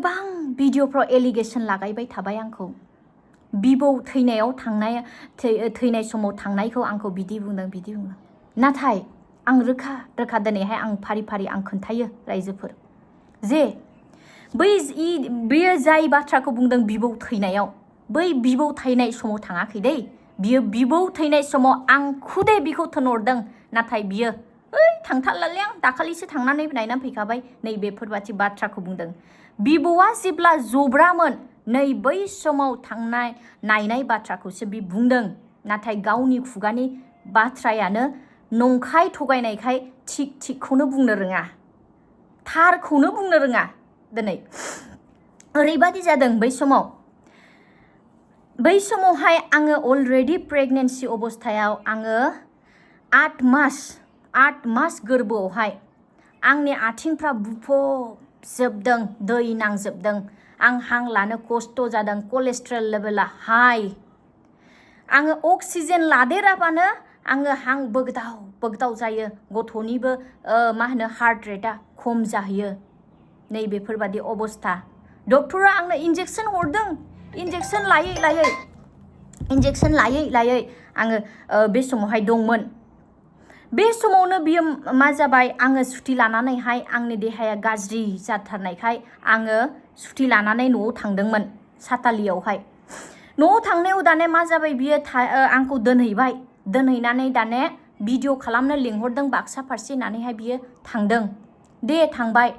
गोबां भिडिअफ्राव एलिगेसन लागायबाय थाबाय आंखौ बिबौ थैनायाव थैनाय समाव थांनायखौ आंखौ बिदि बुंदों नाथाय आं रोखा दिनैहाय आं फारि फारि आं खोन्थायो रायजोफोर जे बेयो जाय बाथ्राखौ बुंदों बिबौ थैनायाव बै बिबौ थैनाय समाव थाङाखै दै बियो बिबौ थैनाय समाव आं खुदै बिखौ थिनहरदों नाथाय बियो थांथारलालै आं दाखालिसो थांनानै नायनानै फैखाबाय नै बेफोरबादि बाथ्राखौ बुंदों बिबौआ जेब्ला जब्रामोन नै बै समाव थांनाय नायनाय बाथ्राखौसो बि बुंदों नाथाय गावनि खुगानि बाथ्रायानो नंखाय थगायनायखाय थिगखौनो बुंनो रोङा थारखौनो बुंनो रोङा दिनै ओरैबादि जादों बै समावहाय आङो अलरेडि प्रेगनेन्सि अबस्थायाव आङो 8 मास गोरबोआवहाय आंनि आथिंफ्रा बुफबजोबदों दै नांजोबदों आं हां लानो खस्थ' जादों कलेस्ट्रल लेभेला हाई आङो अक्सिजेन लादेराबानो आङो हां बोगदाव जायो गथ'निबो हार्ट रेटआ खम जाहैयो नै बेफोरबादि अबस्था डक्टरा आंनो इन्जेक्सन हरदों इन्जेक्सन लायै आङो बे समावहाय दंमोन बे समावनो बियो मा जाबाय आङो सुथि लानानैहाय आंनि देहाया गाज्रि जाथारनायखाय आङो सुथि लानानै न'आव थांदोंमोन सातालियावहाय न'आव थांनायाव दाने मा जाबाय बियो आंखौ दोनहैनानै दाने भिडिअ खालामनो लिंहरदों बाक्सा फारसे होननानैहाय बियो थांदों थांबाय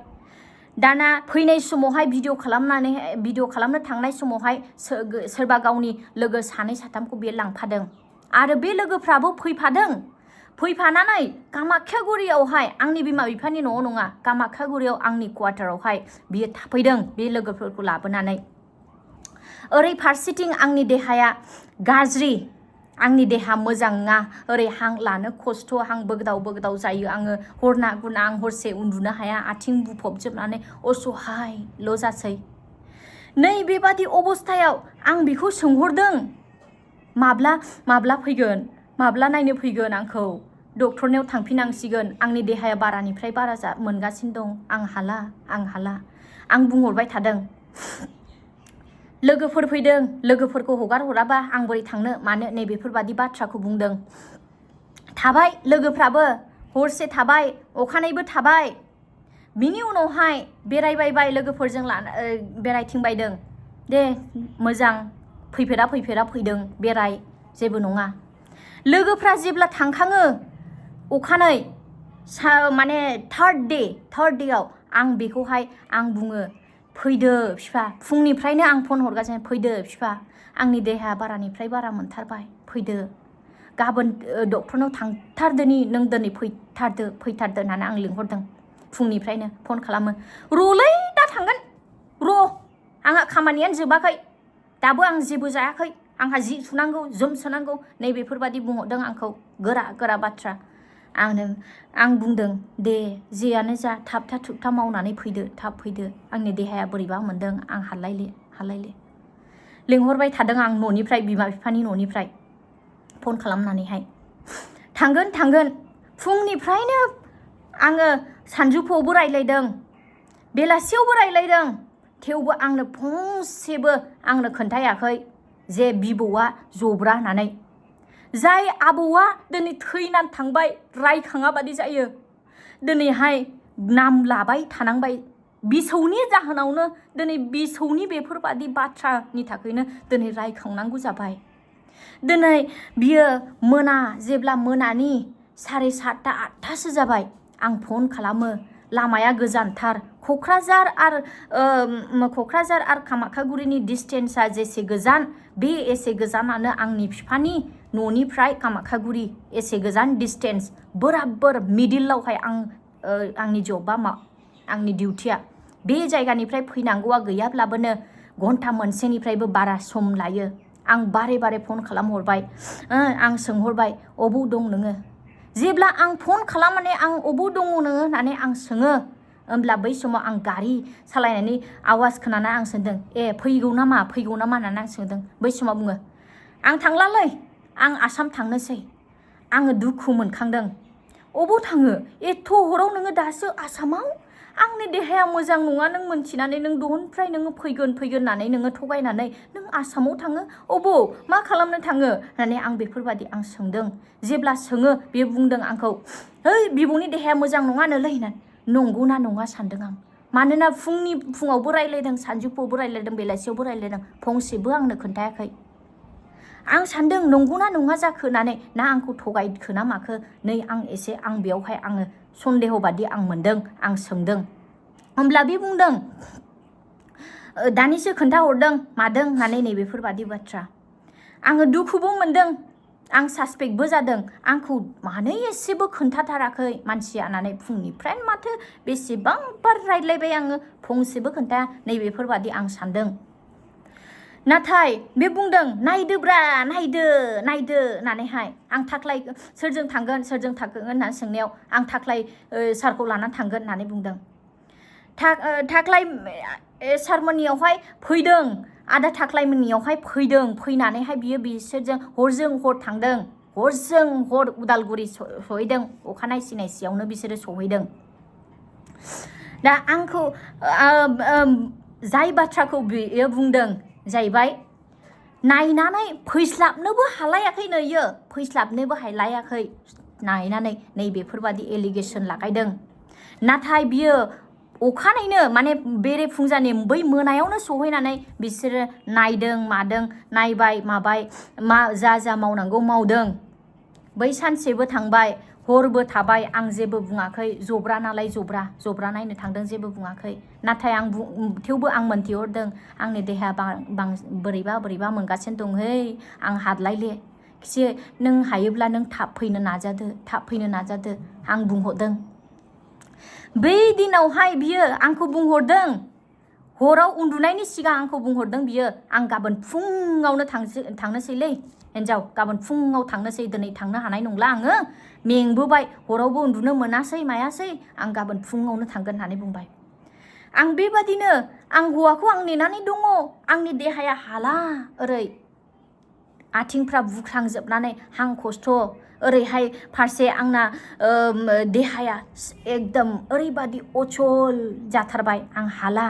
दाना फैनाय समावहाय भिडिअ खालामनो थांनाय समावहाय सोरबा गावनि लोगो 2-3खौ बियो लांफादों आरो बे लोगोफ्राबो फैफानानै कामाख्यागुरियावहाय आंनि बिमा बिफानि न'आव नङा कामाख्यागुरियाव आंनि क्वार्टारावहाय बियो थाफैदों बे लोगोफोरखौ लाबोनानै ओरै फारसेथिं आंनि देहाया गाज्रि आंनि देहा मोजां नङा ओरै हां लानो खस्थ' हां बोगदाव जायो आङो हरना गुना आं हरसे उन्दुनो हाया आथिं बुफबजोबनानै असहायल' जासै नै बेबादि अबस्थायाव आं बिखौ सोंहरदों माब्ला फैगोन माब्ला नायनो फैगोन आंखौ डक्टरनियाव थांफिनांसिगोन आंनि देहाया बारानिफ्राय बारा मोनगासिनो दं आं हाला आं बुंहरबाय थादों लोगोफोर फैदों लोगोफोरखौ हगारहराबा आं बोरै थांनो मानो नै बेफोरबादि बाथ्राखौ बुंदों थाबाय लोगोफ्राबो हरसे थाबाय अखानायैबो थाबाय बिनि उनावहाय बेरायबायबाय लोगोफोरजों बेरायथिंबायदों दे मोजां फैफेरा फैदों बेराय जेबो नङा लोगोफ्रा जेब्ला थांखाङो अखानायै थार्ड डेआव आं बेखौहाय आं बुङो फैदो बिफा फुंनिफ्रायनो आं फन हरगासिनो फैदो बिफा आंनि देहाया बारानिफ्राय बारा मोनथारबाय फैदो गाबोन डक्टरनाव थांथारदोनि नों दिनै फैथारदो होननानै आं लिंहरदों फुंनिफ्रायनो फन खालामो र'लै दा थांगोन आंहा खामानियानो जोबाखै दाबो आं जेबो जायाखै आंहा जि सुनांगौ जोम सोनांगौ नै बेफोरबादि बुंहरदों आंखौ गोरा बाथ्रा आं बुंदों दे जेयानो जा थाब मावनानै थाब फैदो आंनि देहाया बोरैबा मोनदों आं हालायले लिंहरबाय थादों आं न'निफ्राय बिमा बिफानि न'निफ्राय फन खालामनानैहाय थांगोन फुंनिफ्रायनो आङो सानजौफुआवबो रायलायदों बेलासियावबो रायलायदों थेवबो आंनो फंसेबो आंनो खोन्थायाखै जे बिबौआ जब्रा होननानै जाय आबौआ दिनै थैनानै थांबाय रायखाङाबादि जायो दिनैहाय नाम लाबाय थानांबाय बिसौनि जाहोनावनो दिनै बिसौनि बेफोरबादि बाथ्रानि थाखायनो दिनै रायखांनांगौ जाबाय दिनै बियो जेब्ला मोनानि 7:30 8थासो जाबाय आं फन खालामो लामाया गोजानथार क'क्राझार आरो कामाख्यागुरिनि डिस्टेन्सआ जेसे गोजान बे एसे गोजानानो आंनि बिफानि न'निफ्राय कामाख्यागुरि एसे गोजान डिस्टेन्स बराबर मिडिलावहाय आंनि जबा आंनि डिउटिया बे जायगानिफ्राय फैनांगौआ गैयाब्लाबोनो घन्टा मोनसेनिफ्रायबो बारा सम लायो आं बारे फन खालामहरबाय आं सोंहरबाय अबाव दं नोङो जेब्ला आं फन खालामनानै आं अबाव दङ नोङो होननानै आं सोङो होमब्ला बै समाव आं गारि सालायनायनि आवाज खोनाना आं सोंदों फैगौ नामा होननानै आं सोंदों बै समाव बुङो आं थांलालै आं आसाम थांनोसै आङो दुखु मोनखांदों अबाव थाङो एथ' हराव नोङो दासो आसामाव आंनि देहाया मोजां नङा नों मोनथिनानै नों दहनफ्राय नोङो फैगोन होननानै नोङो थगायनानै नों आसामाव थाङो अबाव मा खालामनो थाङो होननानै आं बेफोरबादि आं सोंदों। जेब्ला सोङो बे बुंदों आंखौ है बिब'नि देहाया मोजां नङानोलै होननानै नंगौना नङा सानदों आं। मानोना फुङावबो रायलायदों, सानजौफुआवबो रायलायदों, बेलासियावबो रायलायदों, फंसेबो आंनो खोन्थायाखै। आं सानदों नंगौना नङा जाखो होननानै ना आंखौ थगायखो ना माखो नै आं बेयावहाय आङो सन्देह बादि आं मोनदों। आं सोंदों होमब्ला बे बुंदों दानिसो खोन्थाहरदों मादों होननानै नै बेफोरबादि बाथ्रा। आङो दुखुबो मोनदों, आं सासपेक्टबो जादों। आंखौ मानो एसेबो खोन्थाथाराखै मानसिया होननानै फुंनिफ्रायनो माथो बेसेबांबार रायज्लायबाय आङो फंसेबो खोन्थाया नै बेफोरबादि आं सानदों। नाथाय बे बुंदों नायदोब्रा नायदो होननानैहाय आं थाख्लाय सोरजों थांगोन होननानै सोंनायाव आं थाख्लाय सारखौ लानानै थांगोन होननानै बुंदों। थाख्लाय सारमोननियावहाय फैदों, आदा थाख्लाय मोननियावहाय फैदों, फैनानैहाय बिसोरजों हरजों हर थांदों, हरजों हर उदालगुरि सहैदों, अखानायसि नायसियावनो बिसोरो सहैदों। दा आंखौ जाय बाथ्राखौ बियो बुंदों जाहैबाय नायनानै फैस्लाबनोबो हालायाखै नैयो, फैस्लाबनोबो हालायाखै नायनानै नै बेफोरबादि एलिगेसन लागायदों। नाथाय बियो अखानायैनो माने बेरे फुंजानि बै मोनायावनो सहैनानै बिसोरो नायदों मादों, नायबाय माबाय जा मावनांगौ मावदों। बै सानसेबो थांबाय, हरबो थाबाय, आं जेबो बुङाखै। जब्रा नालाय जब्रा नायनो थांदों, जेबो बुङाखै। नाथाय थेवबो आं मोनथिहरदों आंनि देहाया बोरैबा मोनगासिनो दंहै, आं हादलायले खिसे नों हायोब्ला नों थाब फैनो नाजादो आं बुंहरदों। बै दिनावहाय बियो आंखौ बुंहरदों, हराव उन्दुनायनि सिगां आंखौ बुंहरदों बियो आं गाबोन फुङावनो थांनोसैलै हिन्जाव, गाबोन फुङाव थांनोसै, दिनै थांनो हानाय नंला आङो, मेंबोबाय, हरावबो उन्दुनो मोनासै मायासै, आं गाबोन फुङावनो थांगोन होननानै बुंबाय। आं बेबादिनो आं हौवाखौ आं नेनानै दङ, आंनि देहाया हाला, ओरै आथिंफ्रा बुख्रांजोबनानै हां खस्थ', ओरैहाय फारसे आंना देहाया एकदम ओरैबादि अचल जाथारबाय, आं हाला।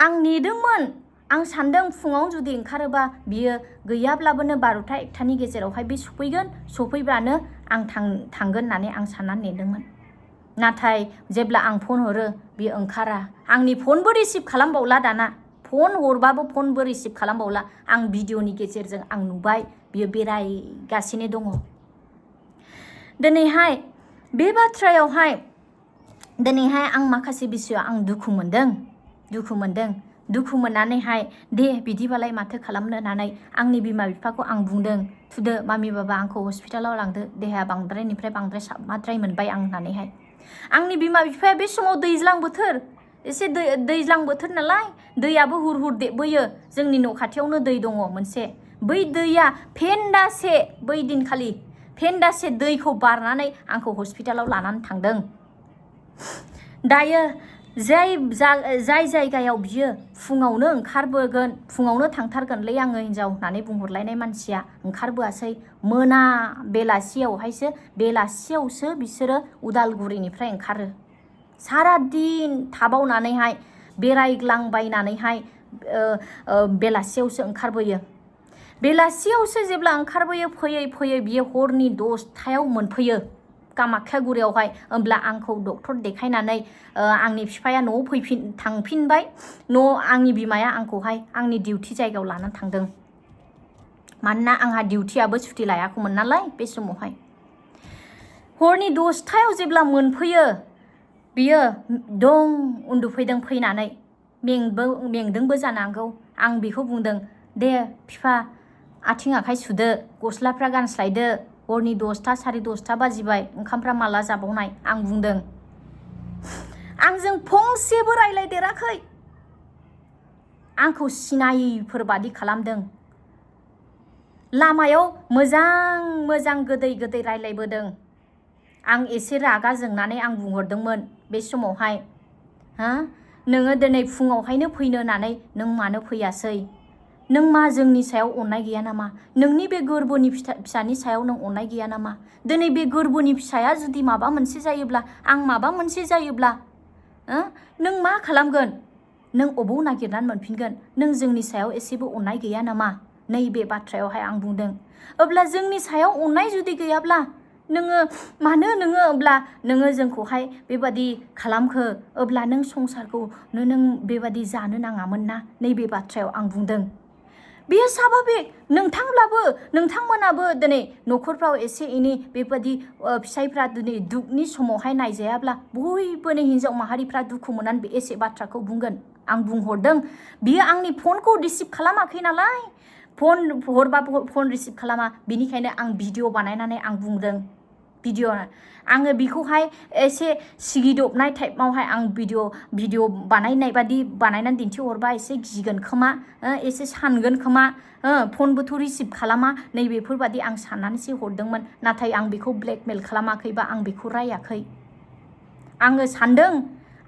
आं नेदोंमोन, आं सानदों फुङाव जुदि ओंखारोबा बियो गैयाब्लाबो 12टा 1टानि गेजेरावहाय बे सफैब्लानो आं थांगोन होननानै आं साननानै नेदोंमोन। नाथाय जेब्ला आं फन हरो बियो ओंखारा, आंनि फनबो रिसिभ खालामबावला दाना, फन हरबाबो फनबो रिसिभ खालामबावला। आं भिडिअनि गेजेरजों आं नुबाय बियो बेरायगासिनो दङ। दिनैहाय बे बाथ्रायावहाय आं माखासे बिसयाव आं दुखु मोननानैहाय दे बिदिबालाय माथो खालामनो होननानै आंनि बिमा बिफाखौ आं बुंदों, थुदो मामि बाबा आंखौ हस्पिटालाव लांदो, देहाया बांद्रायनिफ्राय बांद्राय साबमाद्राय मोनबाय आं होननानैहाय। आंनि बिमा बिफाया बे समाव दैज्लां बोथोर, एसे दैज्लां बोथोर नालाय दैयाबो हुर हुर देबबोयो, जोंनि न' खाथियावनो दै दङ मोनसे, बै दैया बै दिनखालि फेन्दासे दैखौ बारनानै आंखौ हस्पिटालाव लानानै थांदों। दायो जाय जायगायाव बियो फुङावनो ओंखारबोगोन, फुङावनो थांथारगोनलै आङो हिन्जाव होननानै बुंहरलायनाय मानसिया ओंखारबोआसै, बेलासियावसो बिसोरो उदालगुरिनिफ्राय ओंखारो। सारा दिन थाबावनानैहाय बेरायग्लांबायनानैहाय बेलासियावसो ओंखारबोयो। बेलासियावसो जेब्ला ओंखारबोयो फैयै बियो हरनि 10टायाव मोनफैयो कामाख्यागुरियावहाय। होमब्ला आंखौ डक्टर देखायनानै आंनि बिफाया न'आव थांफिनबाय, आंनि बिमाया आंखौहाय आंनि डिउटि जायगायाव लानानै थांदों। मानोना आंहा डिउटियाबो सुटि लायाखैमोन नालाय बे समावहाय। हरनि 10टायाव जेब्ला मोनफैयो बियो उन्दुफैदों, फैनानै मेंदोंबो जानांगौ। आं बेखौ बुंदों, दे बिफा आथिं आखाइ सुदो, गस्लाफ्रा गानस्लायदो, हरनि 10टा 10:30 बाजिबाय, ओंखामफ्रा माला जाबावनाय, आं बुंदों। आंजों फंसेबो रायलायदेराखै, आंखौ सिनायिफोर बादि खालामदों। लामायाव मोजां गोदै रायलायबोदों। आं एसे रागा जोंनानै आं बुंहरदोंमोन बे समावहाय, नोङो दिनै फुङावहायनो फैनो होननानै नों मानो फैयासै? नों मा जोंनि सायाव अननाय गैया नामा नोंनि बे गोरबोनि फिसानि सायाव नों अननाय गैया नामा दिनै बे गोरबोनि फिसाया जुदि माबा मोनसे जायोब्ला आं माबा मोनसे जायोब्ला नों मा खालामगोन नों अबाव नागिरनानै मोनफिनगोन नों जोंनि सायाव एसेबो अननाय गैया नामा नैबे बाथ्रायावहाय आं बुंदों अब्ला जोंनि सायाव अननाय जुदि गैयाब्ला नोङो मानो नोङो अब्ला नोङो जोंखौहाय बेबादि खालामखो अब्ला नों संसारखौ नों बेबादि जानो नाङामोन ना नैबे बाथ्रायाव आं बुंदों बेयो स्वाभाबिक नोंथांमोनाबो दिनै न'खरफ्राव एसे एनै बेबादि फिसायफ्रा दिनै दुखनि समावहाय नायजायाब्ला बयबो हिन्जाव माहारिफ्रा दुखु मोननानै एसे बाथ्राखौ बुंगोन आं बुंहरदों बियो आंनि फनखौ रिसिभ खालामाखै नालाय फन हरबाबो फन रिसिभ खालामा बिनिखायनो आं भिडिअ बानायनानै आं बुंदों भिडिअ आङो बिखौहाय एसे सिगिदबनाय टाइपआवहाय आं भिडिअ बानायनाय बादि बानायनानै दिन्थिहरबा एसे गिगोन खोमा एसे सानगोन खोमा फनबोथ' रिसिभ खालामा नैबेफोरबादि आं साननानैसो हरदोंमोन नाथाय आं बेखौ ब्लेकमेल खालामाखैबा आं बेखौ रायाखै आङो सानदों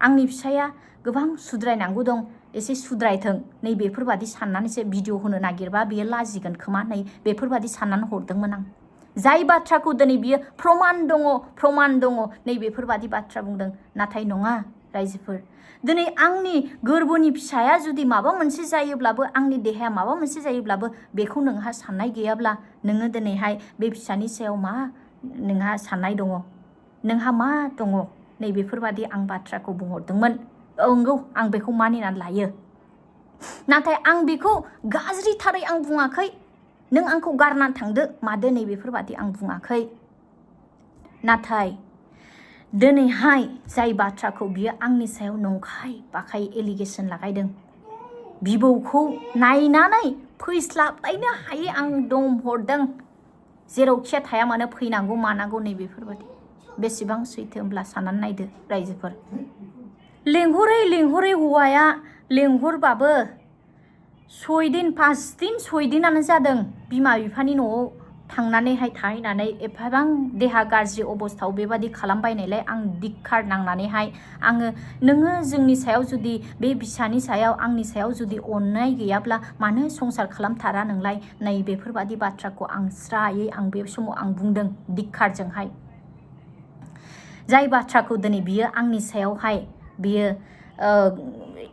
आंनि फिसाया गोबां सुद्रायनांगौ दं एसे सुद्रायथों नैबेफोरबादि साननानैसो भिडिअ होनो नागिरबा बियो लाजिगोन खोमा नैबेफोरबादि साननानै हरदोंमोन आं जाय बाथ्राखौ दिनै बियो प्रमान दङ नैबेफोरबादि बाथ्रा बुंदों नाथाय नङा रायजोफोर दिनै आंनि गोरबोनि फिसाया जुदि माबा मोनसे जायोब्लाबो आंनि देहाया माबा मोनसे जायोब्लाबो बेखौ नोंहा साननाय गैयाब्ला नोङो दिनैहाय बे फिसानि सायाव मा नोंहा साननाय दङ नोंहा मा दङ नैबेफोरबादि आं बाथ्राखौ बुंहरदोंमोन नंगौ आं बेखौ मानिनानै लायो नाथाय आं बेखौ गाज्रिथारै आं बुङाखै नों आंखौ गारनानै थांदो मादो नैबेफोरबादि आं बुङाखै नाथाय दिनैहाय जाय बाथ्राखौ बियो आंनि सायाव नंखाय बाखाय एलिगेसन लागायदों बिबौखौ नायनानै फैस्लाबलायनो हायै आं दम हरदों जेरावखिया थाया मानो फैनांगौ मानांगौ नैबेफोरबादि बेसेबां सैथो होमब्ला साननानै नायदो रायजोफोर लेंहरै हौवाया लेंहरबाबो 6 दिन 5 दिन 6 दिनानो जादों बिमा बिफानि न'आव थांनानैहाय थाहैनानै एफाबां देहा गाज्रि अबस्थायाव बेबादि खालामबायनायलाय आं धिक्कार नांनानैहाय आङो नोङो जोंनि सायाव जुदि बे बिसानि सायाव आंनि सायाव जुदि अननाय गैयाब्ला मानो संसार खालामथारा नोंलाय नैबेफोरबादि बाथ्राखौ आं स्रायै आं बे समाव आं बुंदों धिक्कारजोंहाय जाय बाथ्राखौ दिनै बियो आंनि सायावहाय बियो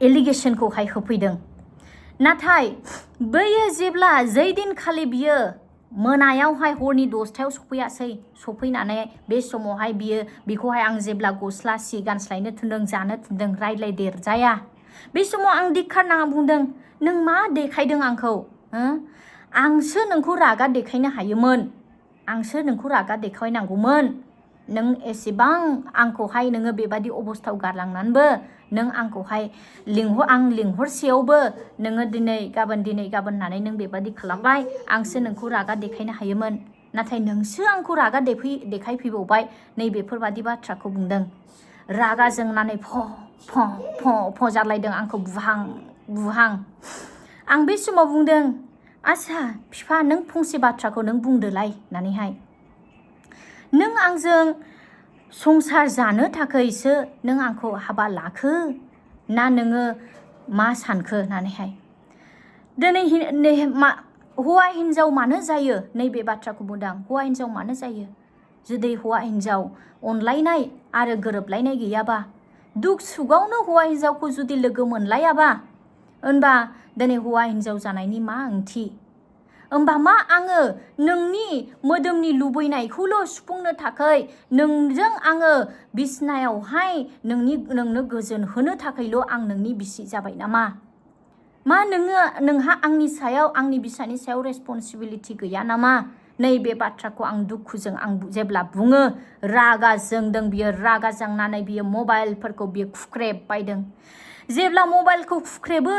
एलिगेसनखौहाय होफैदों नाथाय बैयो जेब्ला जै दिनखालि बियो मोनायावहाय हरनि 10टायाव सफैयासै सफैनानै बे समावहाय बेखौहाय आं जेब्ला गस्ला सि गानस्लायनो थिनदों जानो थिनदों रायज्लायदेरजाया बे समाव आं धिक्कार नाङा बुंदों नों मा देखायदों आंखौ आंसो नोंखौ रागा देखायनो हायोमोन आंसो नोंखौ रागा देखायनांगौमोन नों एसेबां आंखौहाय नोङो बेबादि अबस्थायाव गारलांनानैबो नों आंखौहाय आं लिंहरसेयावबो नोङो दिनै गाबोन होननानै नों बेबादि खालामबाय आंसो नोंखौ रागा देखायनो हायोमोन नाथाय नोंसो आंखौ रागा देखायफैबावबाय नैबेफोरबादि बाथ्राखौ बुंदों रागा जोंनानै फ जालायदों आंखौ बुहां आं बे समाव बुंदों आच्छा बिफा नों फंसे बाथ्राखौ नों बुंदोलाय होननानैहाय नों आंजों संसार जानो थाखायसो नों आंखौ हाबा लाखो ना नोङो मा सानखो होननानैहाय दिनै हौवा हिन्जाव मानो जायो नैबे बाथ्राखौ बुंदों हौवा हिन्जाव मानो जायो जुदि हौवा हिन्जाव अनलायनाय आरो गोरोबलायनाय गैयाबा दुख सुखआवनो हौवा हिन्जावखौ जुदि लोगो मोनलायाबा होनबा दिनै हौवा हिन्जाव जानायनि मा ओंथि होमबा मा आङो नोंनि मोदोमनि लुबैनायखौल' सुफुंनो थाखाय नोंजों आङो बिसनायावहाय नोंनो गोजोन होनो थाखायल' आं नोंनि बिसि जाबाय नामा मा नोंहा आंनि सायाव आंनि बिसानि सायाव रेसपन्सिबिलिटि गैया नामा नैबे बाथ्राखौ आं दुखुजों आं जेब्ला बुङो रागा जोंदों बियो रागा जोंनानै बियो मबाइलफोरखौ बियो खुख्रेबबायदों जेब्ला मबाइलखौ खुख्रेबो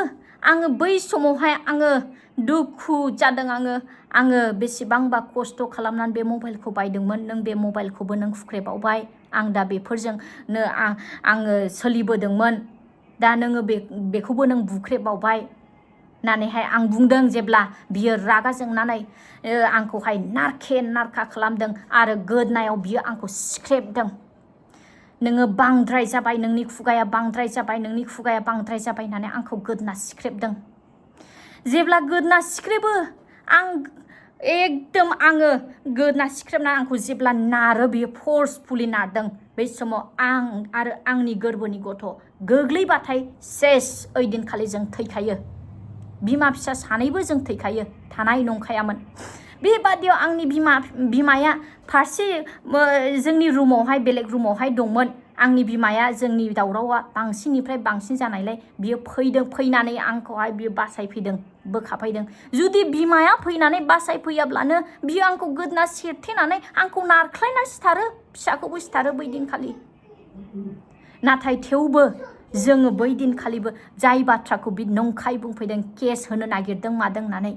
आङो बै समावहाय आङो दुखु जादों आङो बेसेबांबा खस्थ' खालामनानै बे मबाइलखौ बायदोंमोन नों बे मबाइलखौबो नों खुख्रेबावबाय आं दा बेफोरजोंनो आङो सोलिबोदोंमोन दा नोङो बेखौबो नों बुख्रेबावबाय होननानैहाय आं बुंदों जेब्ला बियो रागा जोंनानै आंखौहाय नारखा खालामदों आरो गोदनायाव बियो आंखौ सिख्रेबदों नोङो बांद्राय जाबाय नोंनि खुगाया बांद्राय जाबाय होननानै आंखौ गोदना सिख्रेबदों जेब्ला गोदना सिख्रेबो आं एकदम आङो गोदना सिख्रेबना आंखौ जेब्ला नारो बियो फोर्सफुलि नारदों बे समाव आं आरो आंनि गोरबोनि गथ' गोग्लैबाथाय सेस ओइदिनखालि जों थैखायो बिमा फिसा सानैबो जों थैखायो थानाय नंखायामोन बेबादियाव आंनि बिमाया फारसे जोंनि रुमावहाय बेलेग रुमावहाय दंमोन आंनि बिमाया जोंनि दावरावआ बांसिननिफ्राय बांसिन जानायलाय बियो फैनानै आंखौहाय बियो बासायफैदों बोखाफैदों जुदि बिमाया फैनानै बासायफैयाब्लानो बियो आंखौ गोदना सेरथेनानै आंखौ नारख्लायना सिथारो फिसाखौबो सिथारो बै दिनखालि नाथाय थेवबो जोङो बै दिनखालिबो जाय बाथ्राखौ बि नंखाय बुंफैदों केस होनो नागिरदों मादों होननानै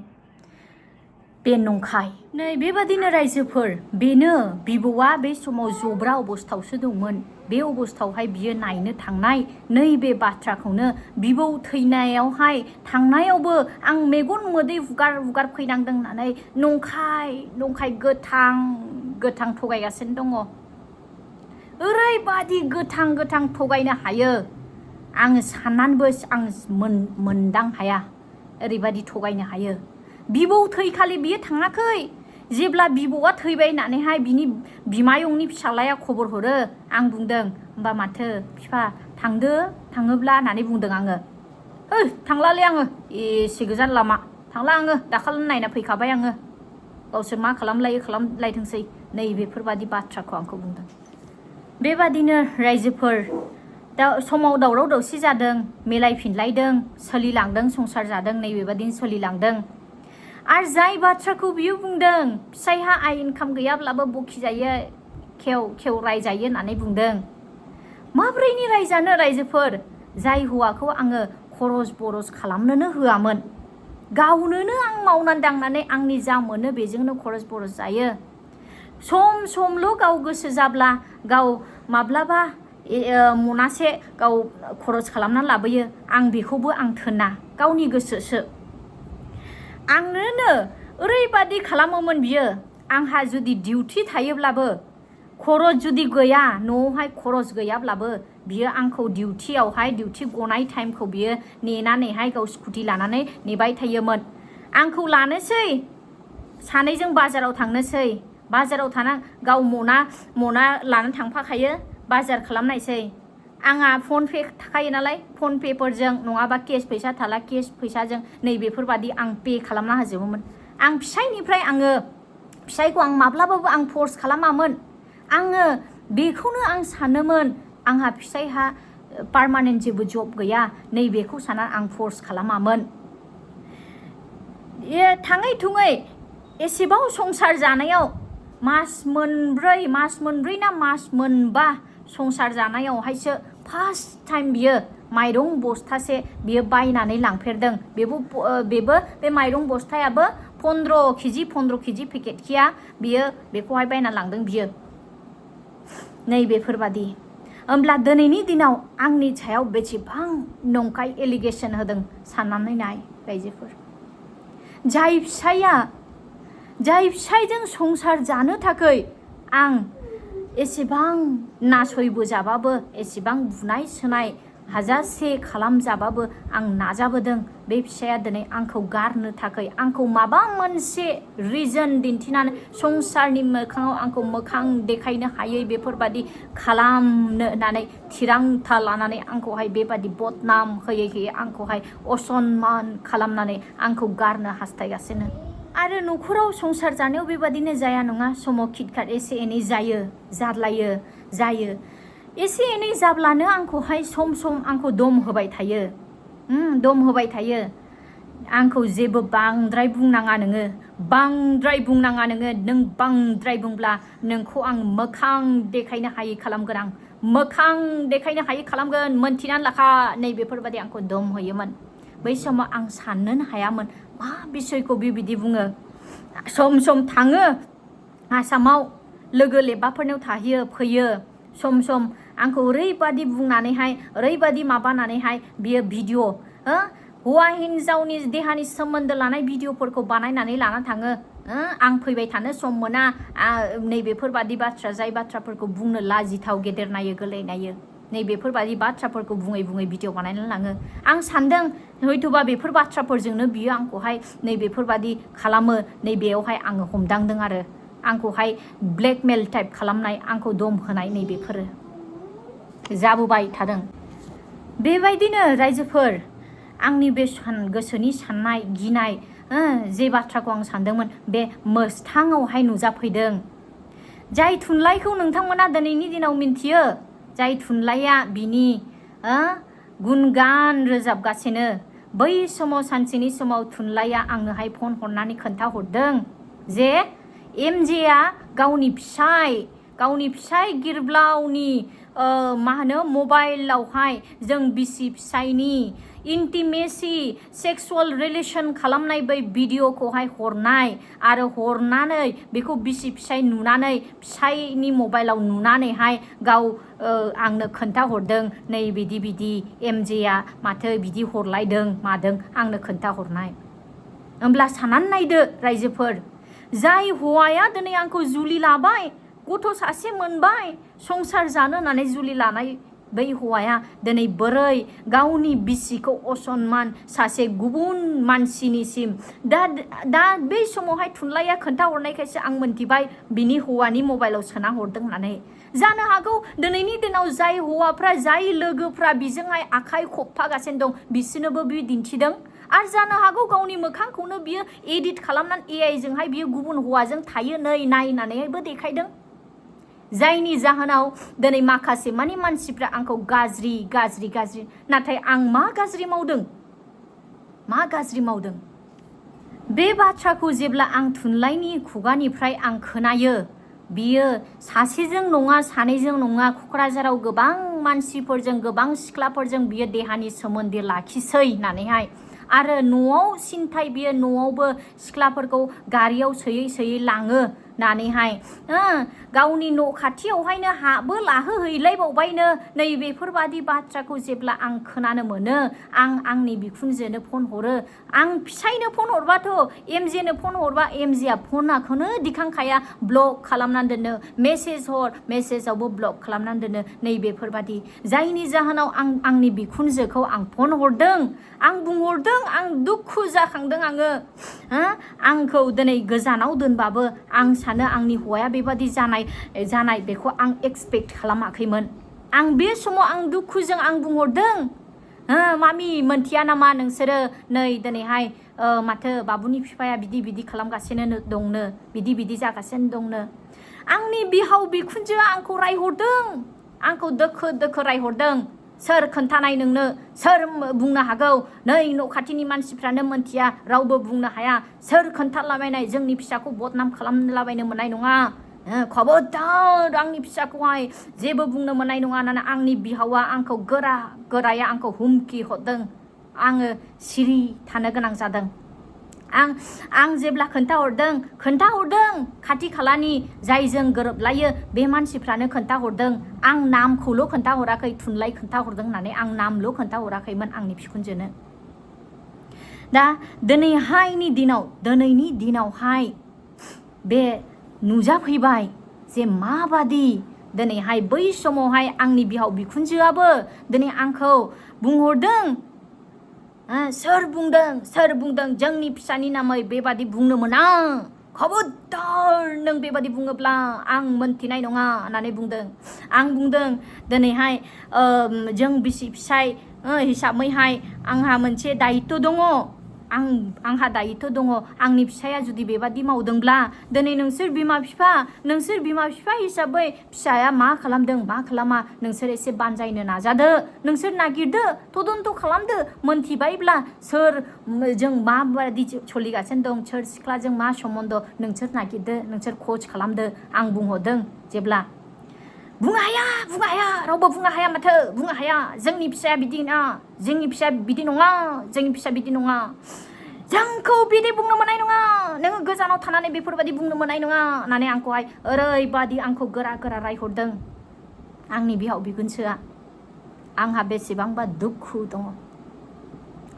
बे नंखाय नै बेबादिनो रायजोफोर बेनो बिबौआ बे समाव जब्रा अबस्थायावसो दंमोन बे अबस्थायावहाय बियो नायनो थांनाय नैबे बाथ्राखौनो बिबौ थैनायावहाय थांनायावबो आं मेगन मोदै हुगार फैनांदों होननानै नंखाय गोथां थगायगासिनो दङ ओरैबादि गोथां थगायनो हायो आङो साननानैबो आं मोनदां हाया ओरैबादि थगायनो हायो बिबौ थैखालि बियो थाङाखै जेब्ला बिबौआ थैबाय होननानैहाय बिनि बिमायंनि फिसालाया खबर हरो आं बुंदों होमबा माथो बिफा थाङोब्ला होननानै बुंदों आङो थांलालै आङो एसे गोजान लामा थांला आङो दाखालि नायना फैखाबाय आङो गावसोर मा खालामलायथोंसै नै बेफोरबादि बाथ्राखौ आंखौ बुंदों बेबादिनो रायजोफोर समाव दावराव दावसि जादों मिलायफिनलायदों सोलिलांदों संसार जादों नै बेबादिनो सोलिलांदों आरो जाय बाथ्राखौ बियो बुंदों फिसायहा आइ इनकाम गैयाब्लाबो बखिजायो खेव रायजायो होननानै बुंदों माब्रैनि रायजानो रायजोफोर जाय हौवाखौ आङो खरस बरस खालामनोनो होआमोन गावनोनो आं मावनानै दांनानै आंनि जा मोनो बेजोंनो खरस बरस जायो समल' गाव गोसो जाब्ला गाव माब्लाबा मनासे गाव खरस खालामनानै लाबोयो आं बेखौबो आं थोना गावनि गोसोसो आंनोनो ओरैबादि खालामोमोन बियो आंहा जुदि डिउटि थायोब्लाबो खरस जुदि गैया न'आवहाय खरस गैयाब्लाबो बियो आंखौ डिउटि गनाय टाइमखौ बियो नेनानैहाय गाव स्कुटि लानानै नेबाय थायोमोन आंखौ लानोसै सानैजों बाजाराव थांनोसै बाजाराव थाना गाव मना लानानै थांफाखायो बाजार खालामनायसै आंहा फन पे थाखायो नालाय फन पेफोरजों नङाबा केस फैसा थाला केस फैसाजों नै बेफोरबादि आं पे खालामना होजोबोमोन आं फिसायखौ आं माब्लाबाबो आं फर्स खालामामोन आङो बेखौनो आं सानोमोन आंहा फिसायहा पार्मानेन्ट जेबो जब गैया नै बेखौ साननानै आं फर्स खालामामोन थाङै थुङै एसेबां संसार जानायाव मास मोनब्रै ना मास मोनबा संसार जानायावहायसो फार्स्ट टाइम बियो माइरं बस्थासे बियो बायनानै लांफेरदों बेबो बे माइरं बस्थायाबो 15 केजि पेकेटखिया बियो बेखौहाय बायना लांदों बियो नै बेफोरबादि होमब्ला दिनैनि दिनाव आंनि सायाव बेसेबां नंखाय एलिगेसन होदों साननानै नाय रायजोफोर जाय फिसायजों संसार जानो थाखाय आं एसेबां नासयबोजाबाबो एसेबां बुनाय सोनाय हाजासे खालामजाबाबो आं नाजाबोदों बे फिसाया दिनै आंखौ गारनो थाखाय आंखौ माबा मोनसे रिजन दिन्थिनानै संसारनि मोखाङाव आंखौ मोखां देखायनो हायै बेफोरबादि खालामनो होननानै थिरांथा लानानै आंखौहाय बेबादि बदनाम होयै आंखौहाय असनमान खालामनानै आंखौ गारनो हास्थायगासिनो आरो न'खराव संसार जानायाव बेबादिनो जाया नङा समाव खिटखाट एसे एनै जायो एसे एनै जाब्लानो आंखौहाय सम आंखौ दम होबाय थायो आंखौ जेबो बांद्राय बुंनाङा नोङो नों बांद्राय बुंब्ला नोंखौ आं मोखां देखायनो हायै खालामगोन मोनथिनानै लाखा नै बेफोरबादि आंखौ दम होयोमोन बै समाव आं साननोनो हायामोन मा बिसयखौ बेबायदि बुङो सम थाङो आसामाव लोगो लेबाफोरनाव थाहैयो फैयो सम आंखौ ओरैबादि बुंनानैहाय ओरैबादि माबानानैहाय बियो भिडिअ हौवा हिन्जावनि देहानि सोमोन्दो लानाय भिडिअफोरखौ बानायनानै लाना थाङो आं फैबाय थानो सम मोना नै बेफोरबादि बाथ्रा जाय बाथ्राफोरखौ बुंनो लाजिथाव गेदेर नायो गोरलै नायो नै बेफोरबादि बाथ्राफोरखौ बुङै भिडिअ बानायनानै लाङो आं सानदों हयथ'बा बेफोर बाथ्राफोरजोंनो बियो आंखौहाय नैबेफोरबादि खालामो नैबेयावहाय आङो हमदांदों आरो आंखौहाय ब्लेकमेल टाइप खालामनाय आंखौ दम होनाय नैबेफोरो जाबोबाय थादों। बेबायदिनो रायजोफोर आंनि बे गोसोनि साननाय गिनाय जे बाथ्राखौ आं सानदोंमोन बे मोगथाङावहाय नुजाफैदों। जाय थुनलाइखौ नोंथांमोना दिनैनि दिनाव मिन्थियो, जाय थुनलाइया बिनि गुनगान रोजाबगासिनो, बै समाव सानसेनि समाव थुनलाइया आंनोहाय फन हरनानै खोन्थाहरदों जे एमजेआ गावनि फिसाय गिर्ब्लावनि मा होनो मबाइलावहाय जों बिसि फिसायनि इन्टिमेसि सेक्सुअल रिलेशन खालामनाय बै भिडिअखौहाय हरनाय आरो हरनानै बेखौ बिसि फिसाय नुनानै फिसायनि मबाइलाव नुनानैहाय गाव आंनो खोन्थाहरदों नै बिदि एमजेआ माथो बिदि हरलायदों मादों आंनो खोन्थाहरनाय। होमब्ला साननानै नायदो रायजोफोर, जाय हौवाया दिनै आंखौ जुलि लाबाय, गथ' सासे मोनबाय, संसार जानो होननानै जुलि लानाय बै हौवाया दिनै बोरै गावनि बिसिखौ असनमान सासे गुबुन मानसिनिसिम दा बै समावहाय थुनलाइया खोन्थाहरनायखायसो आं मोनथिबाय बिनि हौवानि मबाइलाव सोना हरदों होननानै। जानो हागौ दिनैनि दिनाव जाय हौवाफ्रा जाय लोगोफ्रा बिजोंहाय आखाइ खबफागासिनो दं बिसोरनोबो बियो दिन्थिदों आरो जानो हागौ गावनि मोखांखौनो बियो एडिट खालामनानै एआइजोंहाय बियो गुबुन हौवाजों थायो नायनानैबो देखायदों। जायनि जाहोनाव दिनै माखासे माने मानसिफ्रा आंखौ गाज्रि नाथाय आं मा गाज्रि मावदों बे बाथ्राखौ जेब्ला आं थुनलाइनि खुगानिफ्राय आं खोनायो, बियो सासेजों नङा सानैजों नङा क'क्राझाराव गोबां मानसिफोरजों गोबां सिख्लाफोरजों बियो देहानि सोमोन्दो लाखिसै होननानैहाय आरो न'आव सिन्थाय बियो न'आवबो सिख्लाफोरखौ गारियाव सोयै लाङो होननानैहाय गावनि न' खाथियावहायनो हाबो लाहोहैलायबावबायनो नैबेफोरबादि बाथ्राखौ जेब्ला आं खोनानो मोनो, आं आंनि बिखुनजोनो फन हरो। आं फिसायनो फन हरबाथ' एमजेनो फन हरबा एमजेआ फनाखौनो दिखांखाया, ब्लक खालामनानै दोनो, मेसेजावबो ब्लक खालामनानै दोनो नैबेफोरबादि। जायनि जाहोनाव आं आंनि बिखुनजोखौ आं फन हरदों, आं बुंहरदों, आं दुखु जाखांदों आंखौ दिनै गोजानाव दोनबाबो आं सानो आंनि हौवाया बेबादि जानाय बेखौ आं एक्सपेक्ट खालामाखैमोन। आं बे समाव आं दुखुजों आं बुंहरदों, मामि मोनथिया नामा नोंसोरो नै दिनैहाय माथो बाबुनि बिफाया बिदि खालामगासिनो दंनो, बिदि जागासिनो दंनो। आंनि बिहाव बिखुनजोआ आंखौ रायहरदों, आंखौ दोखो रायहरदों। सोर खोन्थानाय नोंनो, सोर बुंनो हागौ, नै न' खाथिनि मानसिफ्रानो मोनथिया, रावबो बुंनो हाया, सोर खोन्थालाबायनाय, जोंनि फिसाखौ बदनाम खालामलाबायनो मोननाय नङा, खबरदार आंनि फिसाखौहाय जेबो बुंनो मोननाय नङा होननानै आंनि बिहावा आंखौ गोराया आंखौ हुमखि हरदों। आङो सिरि थानो गोनां जादों। आं जेब्ला खोन्थाहरदों खाथि खालानि जायजों गोरोबलायो बे मानसिफ्रानो खोन्थाहरदों। आं नामखौल' खोन्थाहराखै, थुनलाइ खोन्थाहरदों होननानै आं नामल' खोन्थाहराखैमोन आंनि बिखुनजोनो। दा दिनैनि दिनावहाय बे नुजाफैबाय जे माबादि दिनैहाय बै समावहाय आंनि बिहाव बिखुनजोआबो दिनै आंखौ बुंहरदों, सोर बुंदों जोंनि फिसानि नामै बेबादि बुंनो मोना, खबरदार नों बेबादि बुङोब्ला आं मोनथिनाय नङा होननानै बुंदों। आं बुंदों दिनैहाय जों बिसि फिसाय हिसाबैहाय आंहा मोनसे दायित्व दङ, आंहा दायित्व दङ। आंनि फिसाया जुदि बेबादि मावदोंब्ला दिनै नोंसोर बिमा बिफा हिसाबै फिसाया मा खालामदों मा खालामा नोंसोर एसे बानजायनो नाजादो, नोंसोर नागिरदो, तदन्त खालामदो, मोनथिबायब्ला सोरजों माबादि सोलिगासिनो दं, सोर सिख्लाजों मा सम्बन्ध नोंसोर नागिरदो, नोंसोर ख'ज खालामदो। आं बुंहरदों जेब्ला बुंनो हाया रावबो बुंनो हाया, माथो बुंनो हाया, जोंनि फिसाया बिदि नङा, जोंनि फिसाया बिदि नङा, जोंखौ बिदि बुंनो मोननाय नङा, नोङो गोजानाव थानानै बेफोरबायदि बुंनो मोननाय नङा होननानै आंखौहाय ओरैबादि आंखौ गोरा रायहरदों आंनि बिहाव बिखुनजोआ। आंहा बेसेबांबा दुखु दङ।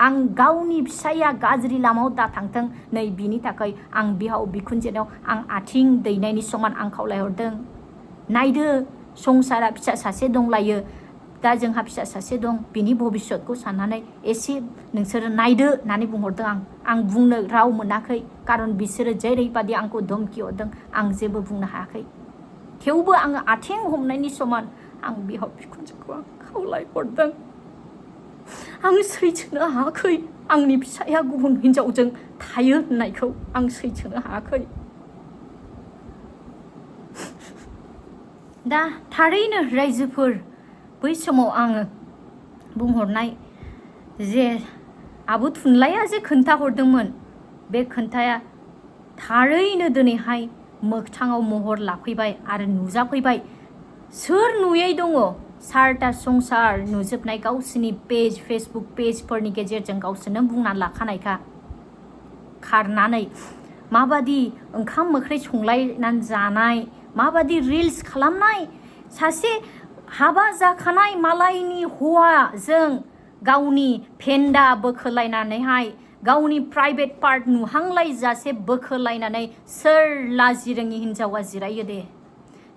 आं गावनि फिसाया गाज्रि लामायाव दाथांथों नै बिनि थाखाय आं बिहाव बिखुनजोनाव आं आथिं दैनायनि समान आं खावलायहरदों। नायदो संसारा फिसा सासे दंलायो, दा जोंहा फिसा सासे दं बिनि भबिष्यतखौ साननानै एसे नोंसोरो नायदो होननानै बुंहरदों आं बुंनो राव मोनाखै कारन बिसोरो जेरैबादि आंखौ धमकि हरदों आं जेबो बुंनो हायाखै थेवबो आङो आथिं हमनायनि समान आं बिहाव बिखुनजोखौ आं खावलायहरदों आं सैथोनो हायाखै आंनि फिसाया गुबुन हिनजावजों थायो होननायखौ आं सैथोनो हायाखै दा थारैनो रायजोफोर बै समाव आङो बुंहरनाय जे आबु थुनलाइया जे खोन्थाहरदोंमोन बे खोन्थाया थारैनो दिनैहाय मोगथाङाव महर लाफैबाय आरो नुजाफैबाय सोर नुयै दङ सारथा संसार नुजोबनाय गावसोरनि पेज फेसबुक पेजफोरनि गेजेरजों गावसोरनो बुंनानै लाखानायखा खारनानै माबादि ओंखाम ओंख्रि संलायनानै जानाय माबादि रिल्स खालामनाय सासे हाबा जाखानाय मालायनि हौवाजों गावनि फेन्दा बोखोलायनानैहाय गावनि प्राइभेट पार्ट नुहांलायजासे बोखोलायनानै सोर लाजि रोङि हिनजावा जिरायो दे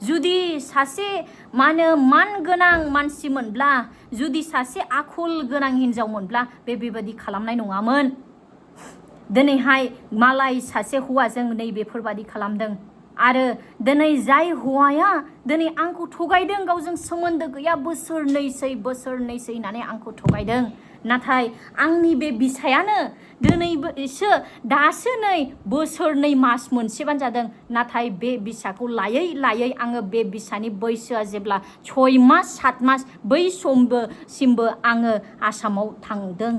जुदि सासे मान गोनां मानसिमोनब्ला जुदि सासे आखल गोनां हिनजावमोनब्ला बेबायदि खालामनाय नङामोन दिनैहाय मालाय सासे हौवाजों नै बेफोरबादि खालामदों आरो दिनै जाय हौवाया दिनै आंखौ थगायदों गावजों सोमोन्दो गैया बोसोरनैसै होननानै आंखौ थगायदों नाथाय आंनि बे बिसायानो दिनैसो दासो नै बोसोरनै मास मोनसेबानो जादों नाथाय बे बिसाखौ लायै लायै आङो बे बिसानि बैसोआ जेब्ला 6 मास 7 मास बै सिमबो आङो आसामाव थांदों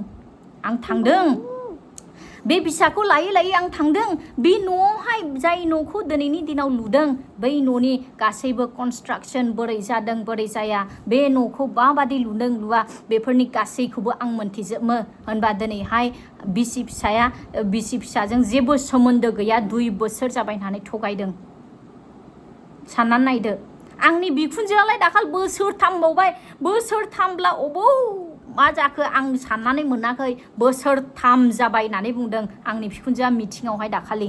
बे बिसाखौ लायै लायै आं थांदों बे न'आवहाय जाय न'खौ दिनैनि दिनाव लुदों बै न'नि गासैबो कनस्ट्राक्सन बोरै जादों बोरै जाया बे न'खौ माबादि लुदों लुआ बेफोरनि गासैखौबो आं मोनथिजोबो होनबा दिनैहाय बिसि फिसाजों जेबो सोमोन्दो गैया 2 बोसोर जाबाय होननानै थगायदों साननानै नायदो आंनि बिखुनजोआलाय दाखाल बोसोरथाम बावबाय बोसोरथामब्ला अबाव मा जाखो आं साननानै मोनाखै बोसोरथाम जाबाय होननानै बुंदों आंनि बिखुनजोआ मिटिङावहाय दाखालि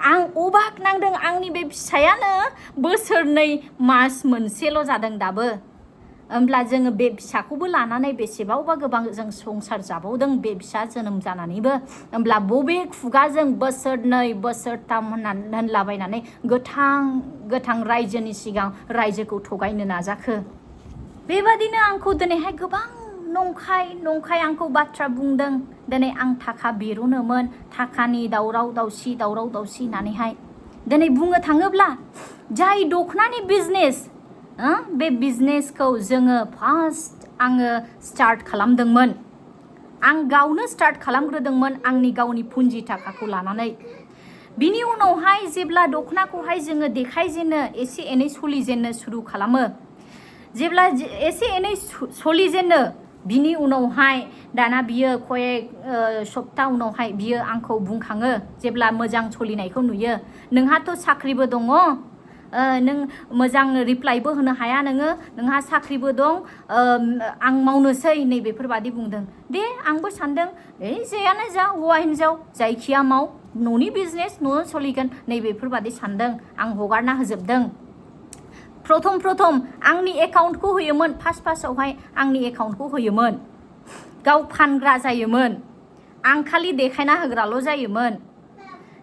आं अबाक नांदों आंनि बे फिसायानो बोसोरनै मास मोनसेल' जादों दाबो होमब्ला जोङो बे फिसाखौबो लानानै बेसेबावबा गोबां जों संसार जाबावदों बे फिसा जोनोम जानानैबो होमब्ला बबे खुगाजों बोसोरनै बोसोरथाम होनलाबायनानै गोथां रायजोनि सिगां रायजोखौ थगायनो नाजाखो बेबादिनो आंखौ दिनैहाय गोबां नंखाय आंखौ बाथ्रा बुंदों दिनै आं थाखा बिरुनोमोन थाखानि दावराव दावसि होननानैहाय दिनै बुंनो थाङोब्ला जाय दखनानि बिजनेस बे बिजनेसखौ जोङो फार्स्ट आङो स्टार्ट खालामदोंमोन आं गावनो स्टार्ट खालामग्रोदोंमोन आंनि गावनि पुन्जि थाखाखौ लानानै बिनि उनावहाय जेब्ला दखनाखौहाय जोङो देखायजेनो एसे एनै सोलिजेननो सुरु खालामो जेब्ला एसे एनै सोलिजेनो बिनि उनावहाय दाना बियो कयेक सप्ता उनावहाय बियो आंखौ बुंखाङो जेब्ला मोजां सोलिनायखौ नुयो नोंहाथ' साख्रिबो दङ नों मोजां रिप्लाइबो होनो हाया नोंहा साख्रिबो दं आं मावनोसै नै बेफोरबादि बुंदों दे आंबो सानदों जेयानो जा हौवा हिनजाव जायखिया माव न'नि बिजनेस न'आव सोलिगोन नै बेफोरबादि सानदों आं हगारना होजोबदों प्रथम आंनि एकाउन्टखौ होयोमोन फार्स्टआवहाय आंनि एकाउन्टखौ होयोमोन गाव फानग्रा जायोमोन आं खालि देखायना होग्राल' जायोमोन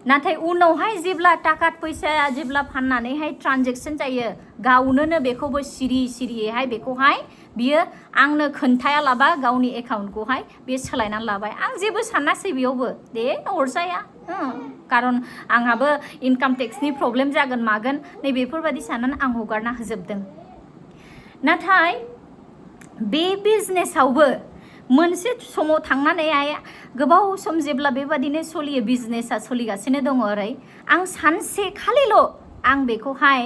नाथाय उनावहाय जेब्ला थाखा फैसाया जेब्ला फाननानैहाय ट्रान्जेक्सन जायो गावनो बेखौबो सिरियैहाय बेखौहाय बियो आंनो खोन्थायालाबा गावनि एकाउन्टखौहाय बे सोलायनानै लाबाय आं जेबो सानासै बेयावबो दे अरजाया कारन आंहाबो इनकाम टेक्सनि प्रब्लेम जागोन मागोन नै बेफोरबायदि साननानै आं हगारना होजोबदों नाथाय बे बिजनेसावबो मोनसे समाव थांनानै गोबाव सम जेब्ला बेबादिनो सोलियो बिजनेसा सोलिगासिनो दङ ओरै आं सानसे खालिल' आं बेखौहाय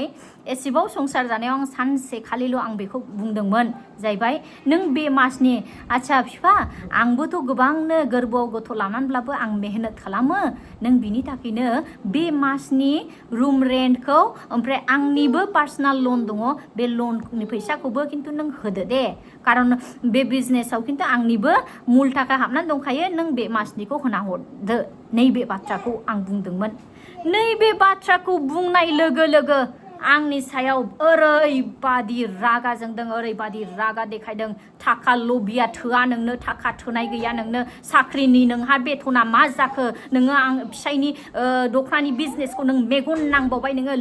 एसेबाव संसार जानायाव आं सानसे खालिल' आं बेखौ बुंदोंमोन जाहैबाय नों बे मासनि आच्छा बिफा आंबोथ' गोबांनो गोरबोआव गथ' लानानैब्लाबो आं मेहनत खालामो नों बिनि थाखायनो बे मासनि रुम रेन्टखौ ओमफ्राय आंनिबो पार्सनेल लन दङ बे लननि फैसाखौबो खिन्थु नों होदो दे कारन बे बिजनेसाव खिन्थु आंनिबो मुल थाखा हाबनानै दंखायो नों बे मासनिखौ होना हरदो नैबे बाथ्राखौ आं बुंदोंमोन नैबे बाथ्राखौ बुंनाय लोगो लोगो आंनि सायाव ओरैबादि रागा जोंदों ओरैबादि रागा देखायदों थाखा लबिया थोआ नोंनो थाखा थोनाय गैया नोंनो साख्रिनि नोंहा बेथना मा जाखो नोङो आं फिसायनि दखनानि बिजनेसखौ नों मेगन नांबावबाय नोङो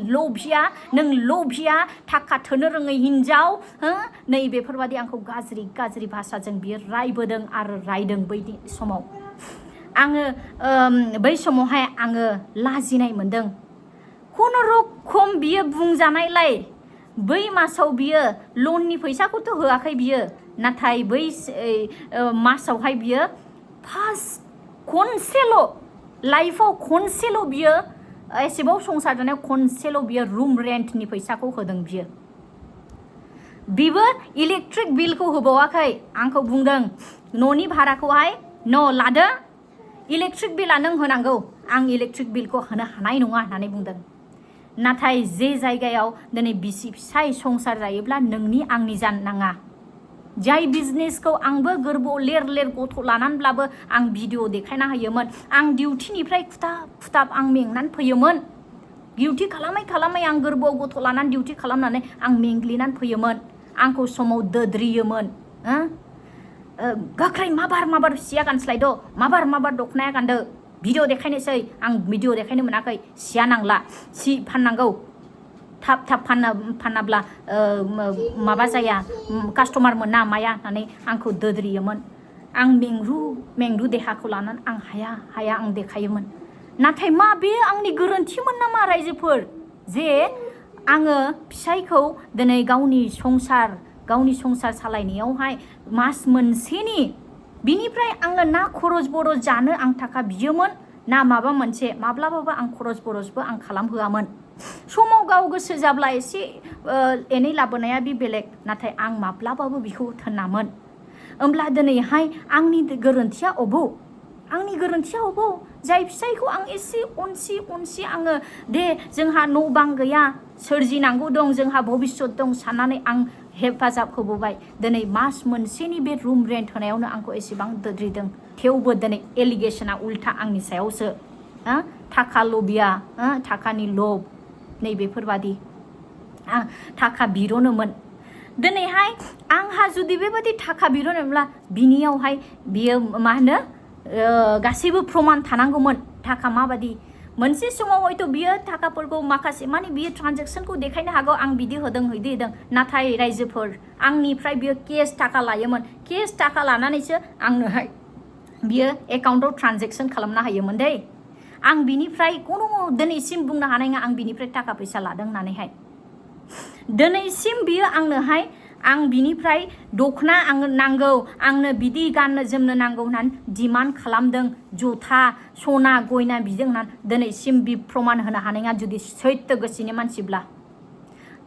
लबिया थाखा थोनो रोङै हिनजाव हो नै बेफोरबादि आंखौ गाज्रि भाषाजों बियो रायबोदों आरो रायदों बै समाव आङो बै समावहाय आङो लाजिनाय मोनदों खुनुरुखुम बियो बुंजानायलाय बै मासाव बियो लननि फैसाखौथ' होआखै बियो नाथाय बै मासावहाय बियो फार्स्ट खनसेल' लाइफआव खनसेल' बियो एसेबां संसार जानायाव खनसेल' बियो रुम रेन्टनि फैसाखौ होदों बिबो इलेक्ट्रिक बिलखौ होबावाखै आंखौ बुंदों न'नि भाराखौहाय लादो इलेक्ट्रिक बिला नों होनांगौ आं इलेक्ट्रिक बिलखौ होनो हानाय नङा होननानै बुंदों नाथाय जे जायगायाव दिनै बिसि फिसाय संसार जायोब्ला नोंनि आंनि जानो नाङा जाय बिजनेसखौ आंबो गोरबोआव लेर गथ' लानानैब्लाबो आं भिडिअ देखायना होयोमोन आं डिउटिनिफ्राय खुथाब आं मेंनानै फैयोमोन डिउटि खालामै आं गोरबोआव गथ' लानानै डिउटि खालामनानै आं मेंग्लिनानै फैयोमोन आंखौ समाव दोद्रियोमोन गोख्रै माबार सिया गानस्लायद' माबार दखनाया गानदो भिडिअ देखायनोसै आं भिडिअ देखायनो मोनाखै सिया नांला सि फाननांगौ थाब फानाब्ला माबा जाया कास्टमार मोना माया होननानै आंखौ दोद्रियोमोन आं मेंरु देहाखौ लानानै आं हाया आं देखायोमोन नाथाय मा बे आंनि गोरोन्थिमोन नामा रायजोफोर जे आङो फिसायखौ दिनै गावनि संसार सालायनायावहाय मास मोनसेनि बिनिफ्राय आङो ना खरस बरस जानो आं थाखा बियोमोन ना माबा मोनसे माब्लाबाबो आं खरस बरसबो आं खालामहोआमोन समाव गाव गोसो जाब्ला एसे एनै लाबोनाया बे बेलेग नाथाय आं माब्लाबाबो बिखौ थोनामोन होमब्ला दिनैहाय आंनि गोरोन्थिया अबाव जाय फिसायखौ आं एसे अनसि आङो दे जोंहा न' बां गैया सोरजिनांगौ दं जोंहा भबिष्यत दं साननानै आं हेफाजाब होबोबाय दिनै मास मोनसेनि बे रुम रेन्ट होनायावनो आंखौ एसेबां दोद्रिदों थेवबो दिनै एलिगेसना उल्था आंनि सायावसो थाखा लबिया थाखानि लब नै बेफोरबादि थाखा बिर'नोमोन दिनैहाय आंहा जुदि बेबादि थाखा बिर'नोब्ला बिनियावहाय बियो मा होनो गासैबो प्रमान थानांगौमोन थाखा माबादि मोनसे समाव हयथ' बियो थाखाफोरखौ माखासे माने बियो ट्रान्जेक्सनखौ देखायनो हागौ आं बिदि होदों नाथाय रायजोफोर आंनिफ्राय बियो केस थाखा लायोमोन केस थाखा लानानैसो आंनोहाय बियो एकाउन्टाव ट्रान्जेक्सन खालामना होयोमोन दै आं बिनिफ्राय खुनु दिनैसिम बुंनो हानाय नङा आं बिनिफ्राय थाखा फैसा लादों होननानैहाय दिनैसिम बियो आंनोहाय आं बिनिफ्राय दखना आंनो नांगौ आंनो बिदि गाननो जोमनो नांगौ होननानै डिमान्ड खालामदों जुथा सना गयना बिदों होननानै दिनैसिम बि प्रमान होनो हानाय नङा जुदि सैथो गोसोनि मानसिब्ला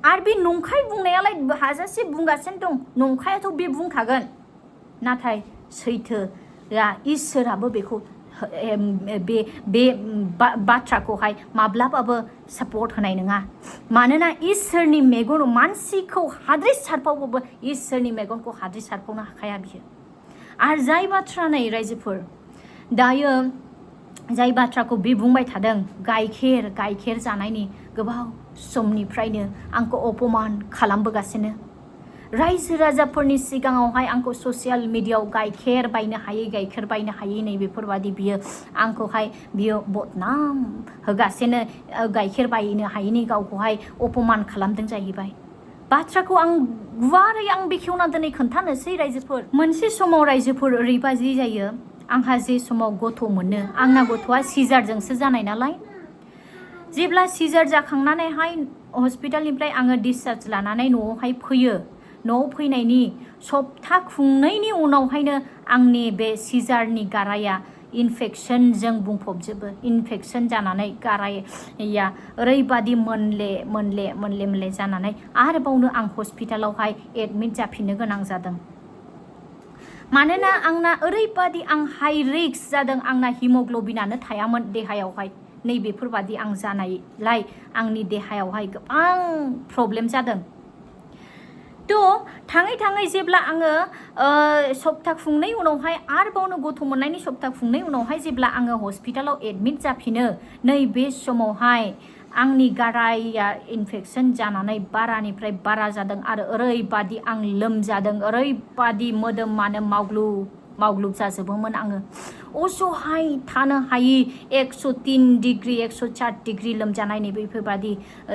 आरो बे नंखाय बुंनायालाय हाजासे बुंगासिनो दं नंखायाथ' बे बुंखागोन नाथाय सैथोआ इसोराबो बेखौ बे बाथ्राखौहाय माब्लाबाबो सापर्ट होनाय नङा मानोना इसोरनि मेगन मानसिखौ हाद्रि सारफावबाबो इसोरनि मेगनखौ हाद्रि सारफावनो हाखाया बियो आरो जाय बाथ्रा नै रायजोफोर दायो जाय बाथ्राखौ बे बुंबाय थादों गाइखेर जानायनि गोबाव समनिफ्रायनो आंखौ अपमान खालामबोगासिनो रायजो राजाफोरनि सिगाङावहाय आंखौ ससियेल मिडियायाव गाइखेर बायनो हायै नै बेफोरबादि बियो आंखौहाय बियो बदनाम होगासिनो गाइखेर बायनो हायैनि गावखौहाय अपमान खालामदों जाहैबाय बाथ्राखौ आं गुवारै आं बेखेवना दिनै खोन्थानोसै रायजोफोर मोनसे समाव रायजोफोर ओरैबादि जायो आंहा जे समाव गथ' मोनो आंना गथ'आ सिजारजोंसो जानाय नालाय जेब्ला सिजार जाखांनानैहाय हस्पिटालनिफ्राय आङो डिसचार्ज लानानै न'आवहाय फैयो न'आव फैनायनि सप्ता खुंनायनि उनावहायनो आंनि बे सिजारनि गाराया इनफेक्सनजों बुंफबजोबो इनफेक्सन जानानै गाराया ओरैबादि मोनले जानानै आरोबावनो आं हस्पिटालावहाय एडमिट जाफिननो गोनां जादों मानोना आंना ओरैबादि आं हाइ रिस्क जादों आंना हिमग्ल'बिनानो थायामोन देहायावहाय नै बेफोरबादि आं जानायलाय आंनि देहायावहाय गोबां प्रब्लेम जादों थ' थाङै जेब्ला आङो सप्ता खुंनाय उनावहाय आरोबावनो गथ' मोननायनि सप्ता खुंनाय उनावहाय जेब्ला आङो हस्पिटालाव एडमिट जाफिनो नै बे समावहाय आंनि गाराया इनफेक्शन जानानै बारानिफ्राय बारा जादों आरो ओरैबादि आं लोमजादों ओरैबादि मोदोमानो मावग्लुब जाजोबोमोन आङो असहाय थानो हायि 103 डिग्री 104 डिग्री लोमजानाय नै बेफोरबादि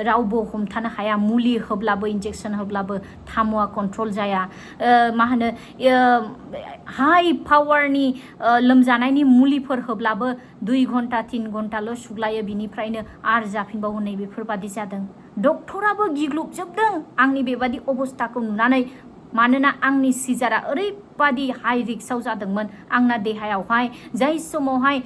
रावबो हमथानो हाया मुलि होब्लाबो इन्जेक्सन होब्लाबो थामुआ कन्ट्रल जाया मा होनो हाई पावारनि लोमजानायनि मुलिफोर होब्लाबो 2 घन्टा 3 घन्टाल' सुग्लायो बिनिफ्रायनो आरो जाफिनबावो नै बेफोरबादि जादों डक्टराबो गिग्लुबजोबदों आंनि बेबादि अबस्थाखौ नुनानै मानोना आंनि सिजारा ओरैबादि हाई रिक्सआव जादोंमोन आंना देहायावहाय जाय समावहाय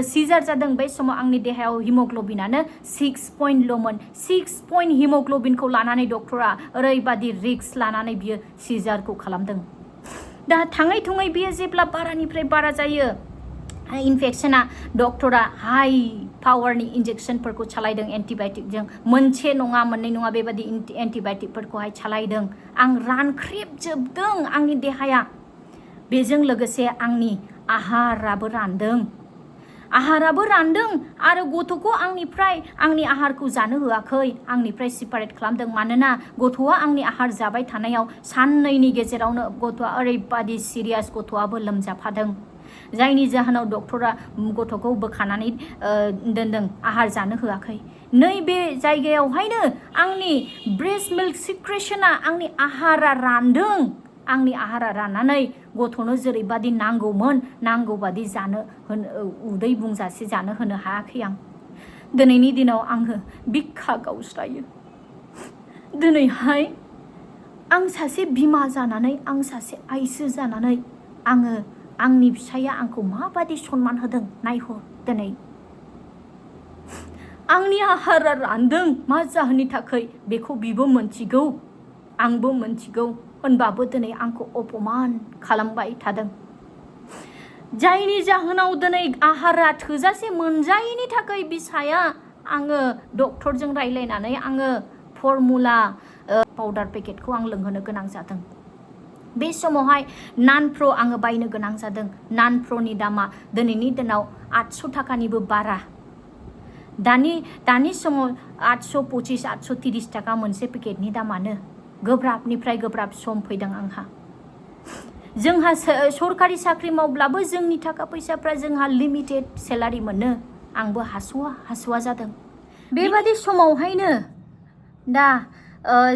सिजार जादों बै समाव आंनि देहायाव हिमोग्ल'बिनानो 6 पॉइंटल'मोन 6 पॉइंट हिमोग्ल'बिनखौ लानानै डक्टरा ओरैबादि रिक्स लानानै बियो सिजारखौ खालामदों दा थाङै थुङै बियो जेब्ला बारानिफ्राय बारा जायो इनफेक्शना डक्टरा हाई पावारनि इन्जेक्शनफोरखौ सालायदों एन्टिबायटिकजों मोनसे नङा मोननै नङा बेबादि एन्टिबायटिकफोरखौहाय सालायदों आं रानख्रेबजोबदों आंनि देहाया बेजों लोगोसे आंनि आहाराबो रानदों आरो गथ'खौ आंनि आहारखौ जानो होआखै आंनिफ्राय सेपारेट खालामदों मानोना गथ'आ आंनि आहार जाबाय थानायाव साननैनि गेजेरावनो गथ'आ ओरैबादि सिरियास गथ'आबो लोमजाफादों जायनि जाहोनाव डक्टरा गथ'खौ बोखानानै दोनदों आहार जानो होआखै नैबे जायगायावहायनो आंनि ब्रेस्ट मिल्क सिक्रेशना आंनि आहारा रानदों आंनि आहारा राननानै गथ'नो जेरैबादि नांगौबादि जानो उदै बुंजासे जानो होनो हायाखै आं दिनैनि दिनाव आङो बिखा गावस्रायो दिनैहाय आं सासे बिमा जानानै आं सासे आइजो जानानै आङो आंनि फिसाया आंखौ माबादि सन्मान होदों नायहर दिनै आंनि आहारा रानदों मा जाहोननि थाखाय बेखौ बिबो मोनथिगौ आंबो मोनथिगौ होनबाबो दिनै आंखौ अपमान खालामबाय थादों जायनि जाहोनाव दिनै आहारा थोजासे मोनजायैनि थाखाय बिसाया आङो डक्टरजों रायलायनानै आङो फर्मुला पाउडार पेकेटखौ आं लोंहोनो गोनां जादों बे समावहाय नान प्र आङो बायनो गोनां जादों नान प्रनि दामा दिनैनि दिनाव 800 थाखानिबो बारा दानि समाव 825 830 थाखा मोनसे पेकेटनि दामानो गोब्राबनिफ्राय गोब्राब सम फैदों आंहा जोंहा सरकारि साख्रि मावब्लाबो जोंनि थाखा फैसाफ्रा जोंहा लिमिटेड सेलारि मोनो आंबो हासुवा जादों बेबादि समावहायनो दा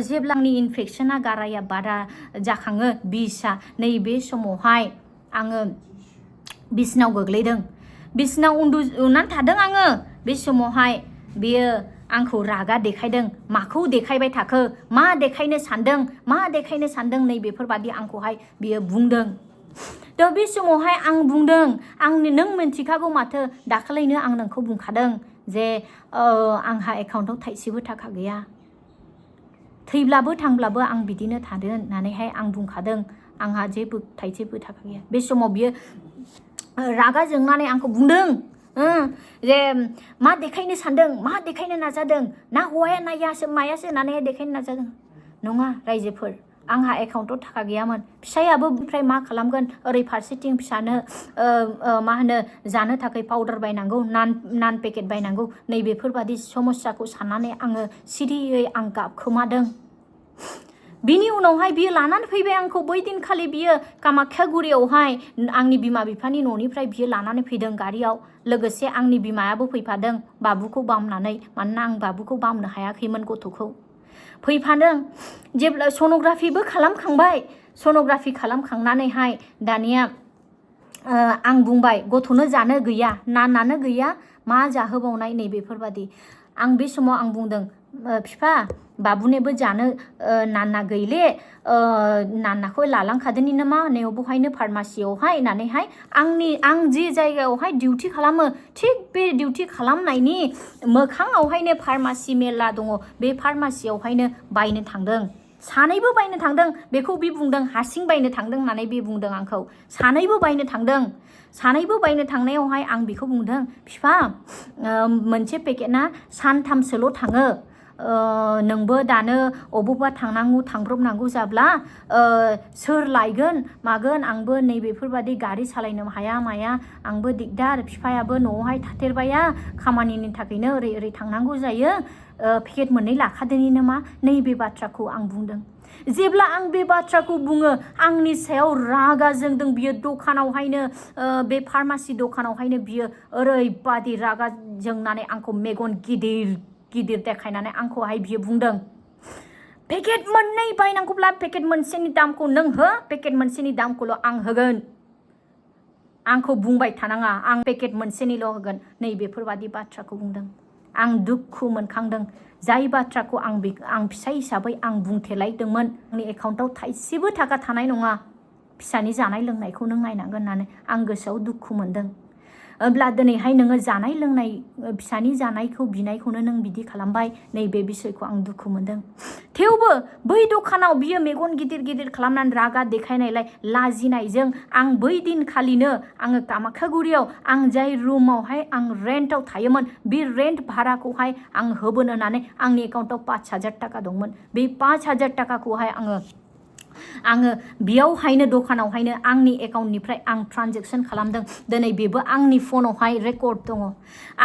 जेब्ला आंनि इनफेक्शना गाराया बारा जाखाङो बिसआ नैबे समावहाय आङो बिसनायाव गोग्लैदों बिसनायाव उन्दुनानै थादों आङो बे समावहाय बेयो आंखौ रागा देखायदों माखौ देखायबाय थाखो मा देखायनो सानदों नै बेफोरबादि आंखौहाय बियो बुंदों दा बे समावहाय आं बुंदों नों मिन्थिखागौ माथो दाखालिनो आं नोंखौ बुंखादों जे आंहा एकाउन्टाव थाइसेबो थाखा गैया थैब्लाबो थांब्लाबो आं बिदिनो थादों होननानैहाय आं बुंखादों आंहा थाइसेबो थाखा गैया बे समाव बियो रागा जोंनानै आंखौ बुंदों जे मा देखायनो सानदों मा देखायनो नाजादों ना हौवाया नायासो मायासो होननानै देखायनो नाजादों नङा रायजोफोर आंहा एकाउन्टाव थाखा गैयामोन फिसायाबो ओमफ्राय मा खालामगोन ओरै फारसेथिं फिसानो मा होनो जानो थाखाय पाउडार बायनांगौ नान पेकेट बायनांगौ नै बेफोरबादि समस्याखौ साननानै आङो सिरियै आं गाबखोमादों बिनि उनावहाय बियो लानानै फैबाय आंखौ बै दिनखालि बियो कामाख्यागुरियावहाय आंनि बिमा बिफानि न'निफ्राय बियो लानानै फैदों गारियाव लोगोसे आंनि बिमायाबो फैफादों बाबुखौ बामनानै मानोना आं बाबुखौ बामनो हायाखैमोन गथ'खौ फैफादों जेब्ला सन'ग्राफिबो खालामखांबाय सन'ग्राफि खालामखांनानैहाय दानिया आं बुंबाय गथ'नो जानो गैया नानानो गैया मा जाहोबावनाय नै बेफोरबादि आं बे समाव आं बुंदों फिफा बाबुनोबो जानो नाना गैले नानाखौ लालांखादोनि नामा होननायाव बहायनो फार्मासियावहाय होननानैहाय आं जि जायगायावहाय डिउटि खालामो थिग बे डिउटि खालामनायनि मोखाङावहायनो फार्मासि मेला दङ बे फार्मासियावहायनो बायनो थांदों सानैबो बायनो थांदों बेखौ बे बुंदों हारसिं बायनो थांदों होननानै बे बुंदों आंखौ सानैबो बायनो थांनायावहाय आं बेखौ बुंदों फिफा मोनसे पेकेटना सानथामसोल' थाङो नोंबो दानो अबावबा थांनांगौ थांब्रबनांगौ जाब्ला सोर लायगोन मागोन आंबो नैबेफोरबादि गारि सालायनो हाया माया आंबो दिगदार बिफायाबो न'आवहाय थाथेरबाया खामानिनि थाखायनो ओरै ओरै थांनांगौ जायो पेकेट मोननै लाखादोनि नामा नैबे बाथ्राखौ आं बुंदों जेब्ला आं बे बाथ्राखौ बुङो आंनि सायाव रागा जोंदों बियो दखानावहायनो बे फार्मासि दखानावहायनो बियो ओरैबादि रागा जोंनानै आंखौ मेगन गिदिर गिदिर देखायनानै आंखौहाय बियो बुंदों पेकेट मोननै बायनांगौब्ला पेकेट मोनसेनि दामखौ नों हो पेकेट मोनसेनि दामखौल' आं होगोन आंखौ बुंबाय थानाङा आं पेकेट मोनसेनिल' होगोन नैबेफोरबादि बाथ्राखौ बुंदों आं दुखु मोनखांदों जाय बाथ्राखौ आं फिसाय हिसाबै आं बुंथेलायदोंमोन आंनि एकाउन्टाव थाइसेबो थाखा थानाय नङा फिसानि जानाय लोंनायखौ नों नायनांगोन होननानै आं गोसोआव दुखु मोनदों अब्ला दिनैहाय नोङो जानाय लोंनाय फिसानि जानायखौ बिनायखौनो नों बिदि खालामबाय नैबे बिसयखौ आं दुखु मोनदों थेवबो बै दखानाव बियो मेगन गिदिर गिदिर खालामनानै रागा देखायनायलाय लाजिनायजों आं बै दिनखालिनो आङो कामाख्यागुरियाव आं जाय रुमावहाय आं रेन्टआव थायोमोन बे रेन्ट भाराखौहाय आं होबोनो होननानै आंनि एकाउन्टाव 5,000 थाखा दंमोन बे 5,000 थाखाखौहाय आङो बेयावहायनो दखानावहायनो आंनि एकाउन्टनिफ्राय आं ट्रान्जेक्सन खालामदों दिनै बेबो आंनि फनावहाय रेकर्ड दङ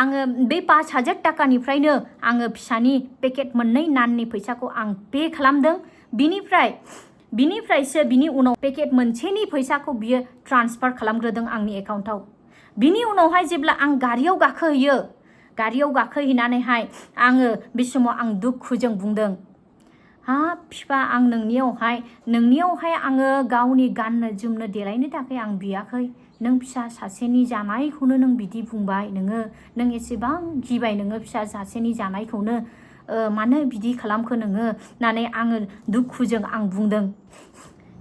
आङो बे 5,000 थाखानिफ्रायनो आङो फिसानि पेकेट मोननै नाननि फैसाखौ आं पे खालामदों बिनिफ्रायसो बिनि उनाव पेकेट मोनसेनि फैसाखौ बियो ट्रान्सफार खालामग्रोदों आंनि एकाउन्टाव बिनि उनावहाय जेब्ला आं गारियाव गाखोहैनानैहाय आङो बे समाव आं दुखुजों बुंदों हाब फिफा आं नोंनियावहाय आङो गावनि गाननो जोमनो देलायनो थाखाय आं बियाखै नों फिसा सासेनि जानायखौनो नों बिदि बुंबाय नों एसेबां गिबाय नोङो फिसा सासेनि जानायखौनो मानो बिदि खालामखो नोङो होननानै आङो दुखुजों आं बुंदों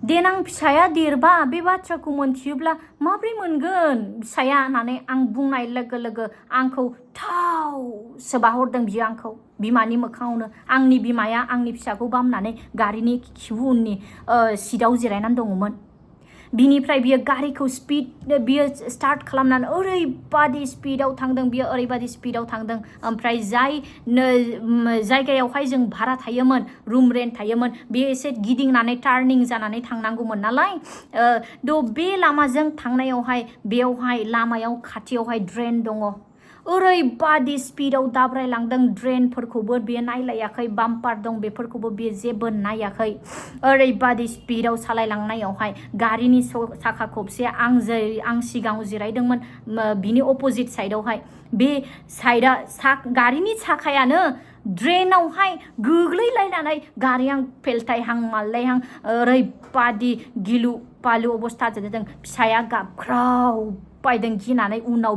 देनां फिसाया देरबा बे बाथ्राखौ मोनथियोब्ला माब्रै मोनगोन फिसाया होननानै आं बुंनाय लोगो लोगो आंखौ थाव सोबाहरदों बियो आंखौ बिमानि मोखाङावनो आंनि बिमाया आंनि फिसाखौ बामनानै गारिनि खिबु उननि सिटआव जिरायनानै दङमोन बिनिफ्राय बियो गारिखौ बियो स्टार्ट खालामनानै ओरैबादि स्पिडाव थांदों बियो ओरैबादि स्पिडाव थांदों ओमफ्राय जाय जायगायावहाय जों भारा थायोमोन रुम रेन्ट थायोमोन बे एसे गिदिंनानै टार्निं जानानै थांनांगौमोन नालाय बे लामाजों थांनायावहाय बेयावहाय लामायाव खाथियावहाय ड्रेन दङ ओरैबादि स्पिडाव दाब्रायलांदों ड्रेनफोरखौबो बियो नायलायाखै बाम्पार दं बेफोरखौबो बियो जेबो नायाखै ओरैबादि स्पिडाव सालायलांनायावहाय गारिनि साखा खबसे आं सिगाङाव जिरायदोंमोन बिनि अपोजिट साइडआवहाय बे साइडआ गारिनि साखायानो ड्रेनावहाय गोग्लैलायनानै गारियां फेलथायहां माललायहां ओरैबादि गिलु बालु अबस्था जादों फिसाया गाबख्रावबायदों गिनानै उनाव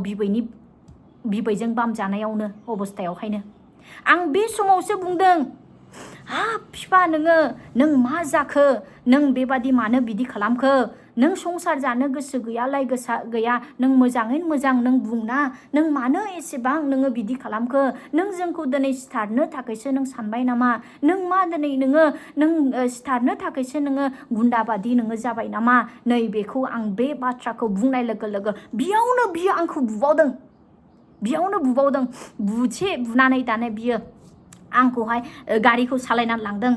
बिबैजों बामजानायावनो अबस्थायावहायनो आं बे समावसो बुंदों हाब फिफा नों मा जाखो नों बेबादि मानो बिदि खालामखो नों संसार जानो गोसो गैयालाय गैया नों मोजाङैनो मोजां नों बुंना नों मानो एसेबां नोङो बिदि खालामखो नों जोंखौ दिनै सिथारनो थाखायसो नों सानबाय नामा नों मा दिनै नों सिथारनो थाखायसो नोङो गुन्दाबादि नोङो जाबाय नामा नै बेखौ आं बे बाथ्राखौ बुंनाय लोगो लोगो बियावनो बियो आंखौ बुबावदों बुनानै दाने बियो आंखौहाय गारिखौ सालायनानै लांदों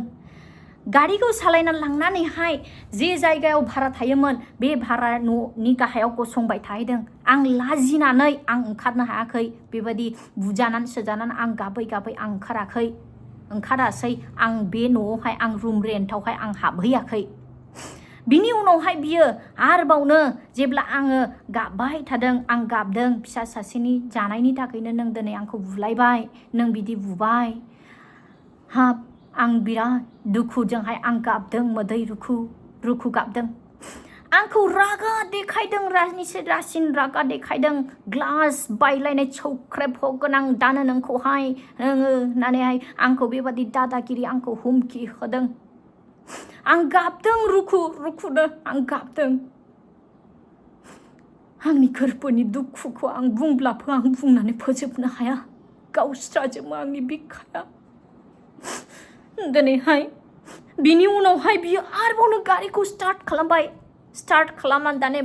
गारिखौ सालायनानै लांनानैहाय जे जायगायाव भारा थायोमोन बे भारा न'नि गाहायाव गसंबाय थाहैदों आं लाजिनानै आं ओंखारनो हायाखै बेबायदि बुजानानै सोजानानै आं गाबै आं ओंखारासै आं बे न'आवहाय आं रुम रेन्टआवहाय आं हाबहैयाखै बिनि उनावहाय बियो आरोबावनो जेब्ला आङो गाबबाय थादों आं गाबदों फिसा सासेनि जानायनि थाखायनो नों दिनै आंखौ बुलायबाय नों बिदि बुबाय हाब आं बिराद दुखुजोंहाय आं गाबदों मोदै रुखु गाबदों आंखौ रागा देखायदों रासिन रागा देखायदों ग्लास बायलायनाय सौख्रेब होगोन आं दानो नोंखौहाय होननानैहाय आंखौ बेबादि दादागिरि आंखौ हुमखि होदों आं गाबदों रुखुनो आं गाबदों आंनि गोरबोनि दुखुखौ आं बुंब्लाबो आं बुंनानै फोजोबनो हाया गावस्राजोबो आंनि बिखाया दिनैहाय बिनि उनावहाय बियो आरोबावनो गारिखौ स्टार्ट खालामनानै दाने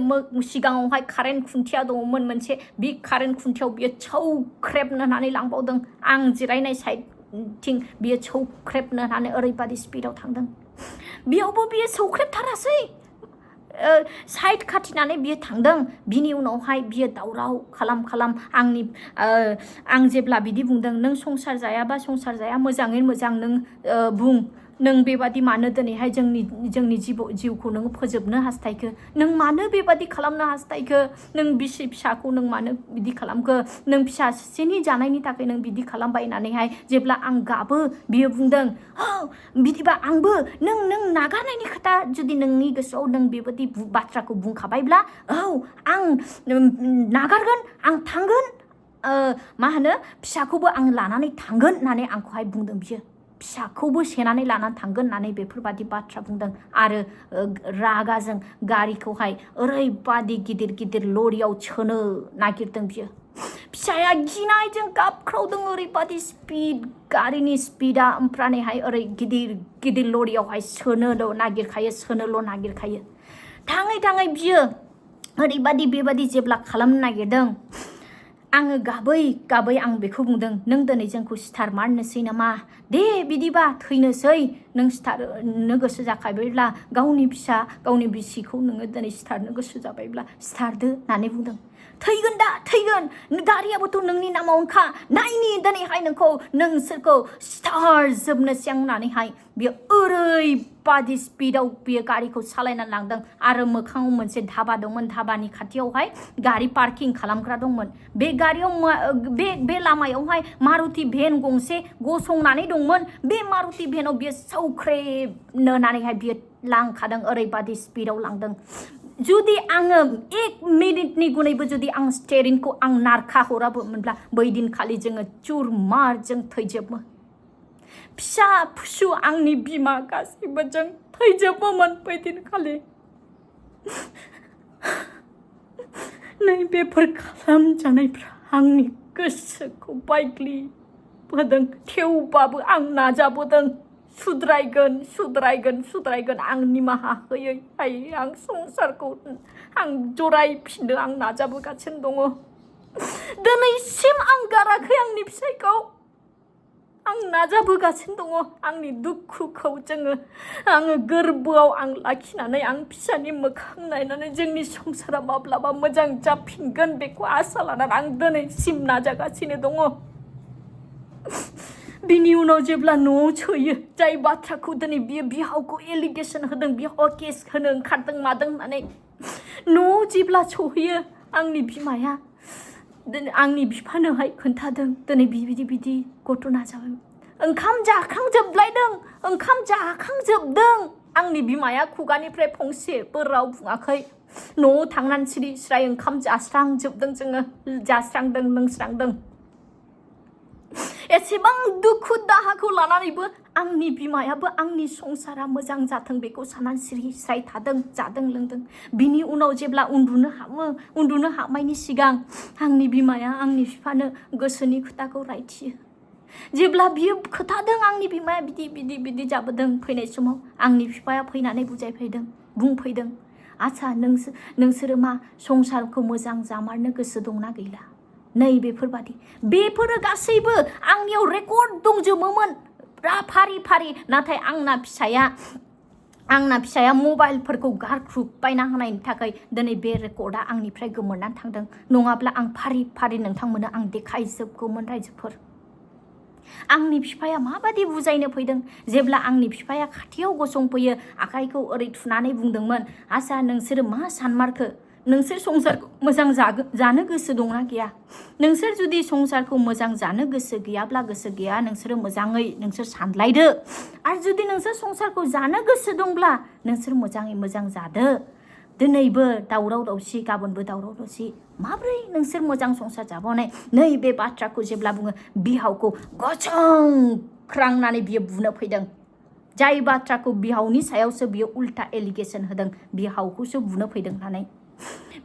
सिगाङावहाय कारेन्ट खुन्थिया दङमोन मोनसे बे कारेन्ट खुन्थियाव बियो सौख्रेबनो होनानै लांबावदों आं जिरायनाय साइड थिं बियो सौख्रेबनो होननानै ओरैबादि स्पिडाव थांदों बेयावबो बियो सौख्रेबथारासै साइड खाथिनानै बियो थांदों बिनि उनावहाय बियो दावराव खालाम आं जेब्ला बिदि बुंदों नों संसार जायाबा संसार जाया मोजाङै मोजां नों बुं नों बेबादि मानो दिनैहाय जोंनि जिउखौ नों फोजोबनो हास्थायखो नों मानो बेबादि खालामनो हास्थायखो नों बिसि फिसाखौ नों मानो बिदि खालामखो नों फिसासेनि जानायनि थाखाय नों बिदि खालामबाय होननानैहाय जेब्ला आं गाबो बियो बुंदों बिदिबा आंबो नों नागारनायनि खोथा जुदि नोंनि गोसोआव नों बेबादि बाथ्राखौ बुंखाबायब्ला आं नागारगोन आं थांगोन मा होनो फिसाखौबो आं लानानै थांगोन होननानै आंखौहाय बुंदों बियो फिसाखौबो सेनानै लानानै थांगोन होननानै बेफोरबादि बाथ्रा बुंदों आरो रागाजों गारिखौहाय ओरैबादि गिदिर लरियाव सोनो नागिरदों बियो फिसाया गिनायजों गाबख्रावदों ओरैबादि स्पिड गारिनि स्पिडा ओमफ्रायहाय ओरै गिदिर लरियावहाय सोनोल' नागिरखायो थाङै बियो ओरैबादि बेबादि जेब्ला खालामनो नागिरदों आङो गाबै आं बेखौ बुंदों नों दिनै जोंखौ सिथार मारनोसै नामा दे बिदिबा थैनोसै नों सिथारनो गोसो जाखाबायब्ला गावनि फिसा गावनि बिसिखौ नोङो दिनै सिथारनो गोसो जाबायब्ला सिथारदो होननानै बुंदों थैगोन गारियाबोथ' नोंनि नामावनोखा नायनि दिनैहाय नोंसोरखौ सिथारजोबनोसै आं होननानैहाय बियो ओरैबादि स्पिडाव बियो गारिखौ सालायनानै लांदों आरो मोखाङाव मोनसे धाबा दंमोन धाबानि खाथियावहाय गारि पार्किं खालामग्रा दंमोन बे गारियाव बे लामायावहाय मारुति भेन गंसे गसंनानै दंमोन बे मारुति भेनाव बियो सौख्रेबनो होननानैहाय बियो लांखादों ओरैबादि स्पिडाव लांदों जुदि आङो 1 मिनिटनि गुनैबो जुदि आं स्टेरिंखौ आं नारखा हराबोमोनब्ला बै दिनखालि जोङो चुरमारजों थैजोबो फिसा फिसौ आंनि बिमा गासैबो जों थैजोबोमोन बै दिनखालि नैबेफोर खालामजानायफ्रा आंनि गोसोखौ बायग्लिबोदों थेवबाबो आं नाजाबोदों सुद्रायगोन आं निमाहा होयै आं संसारखौ आं जरायफिननो आं नाजाबोगासिनो दङ दिनैसिम आं गाराखै आंनि फिसायखौ आं नाजाबोगासिनो दङ आंनि दुखुखौ आङो गोरबोआव आं लाखिनानै आं फिसानि मोखां नायनानै जोंनि संसारा माब्लाबा मोजां जाफिनगोन बेखौ आसा लानानै आं दिनैसिम नाजागासिनो दङ बिनि उनाव जेब्ला न'आव सोयो जाय बाथ्राखौ दिनै बियो बिहावखौ एलिगेसन होदों बिहावा केस होनो ओंखारदों मादों होननानै न'आव जेब्ला सहैयो आंनि बिमाया आंनि बिफानोहाय खोन्थादों दिनै बिदि घटना जाबाय ओंखाम जाखांजोबदों आंनि बिमाया खुगानिफ्राय फंसेबो राव बुङाखै न'आव थांनानै सिरि स्राय ओंखाम जास्रांजोबदों जोङो जास्रांदों लोंस्रांदों एसेबां दुखु दाहाखौ लानानैबो आंनि बिमायाबो आंनि संसारा मोजां जाथों बेखौ साननानै सिरि स्राय थादों जादों लोंदों बिनि उनाव जेब्ला उन्दुनो हाबनायनि सिगां आंनि बिमाया आंनि बिफानो गोसोनि खोथाखौ रायथियो जेब्ला बियो खोथादों आंनि बिमाया बिदि जाबोदों फैनाय समाव आंनि बिफाया फैनानै बुंफैदों आच्छा नोंसोरो मा संसारखौ मोजां जामारनो गोसो दंना गैला नै बेफोरो गासैबो आंनियाव रेकर्ड दंजोबोमोन फारि नाथाय आंना फिसाया मबाइलफोरखौ गारख्रुबबायना होनायनि थाखाय दिनै बे रेकर्डआ आंनिफ्राय गोमोरनानै थांदों नङाब्ला आं फारि नोंथांमोननो आं देखायजोबगौमोन रायजोफोर आंनि बिफाया माबादि बुजायनो फैदों जेब्ला आंनि बिफाया खाथियाव गसंफैयो आखाइखौ ओरै थुनानै बुंदोंमोन आच्छा नोंसोरो मा सानमारखो नोंसोर संसारखौ मोजां जानो गोसो दंना गैया नोंसोर जुदि संसारखौ मोजां जानो गोसो गैया नोंसोरो मोजाङै नोंसोर सानलायदो आरो जुदि नोंसोर संसारखौ जानो गोसो दंब्ला नोंसोर मोजाङै मोजां जादो दिनैबो दावराव दावसि गाबोनबो दावराव दावसि माब्रै नोंसोर मोजां संसार जाबावनाय नै बे बाथ्राखौ जेब्ला बुङो बिहावखौ गसंख्रांनानै बियो बुनो फैदों जाय बाथ्राखौ बिहावनि सायावसो बियो उल्टा एलिगेसन होदों बिहावखौसो बुनो फैदों होननानै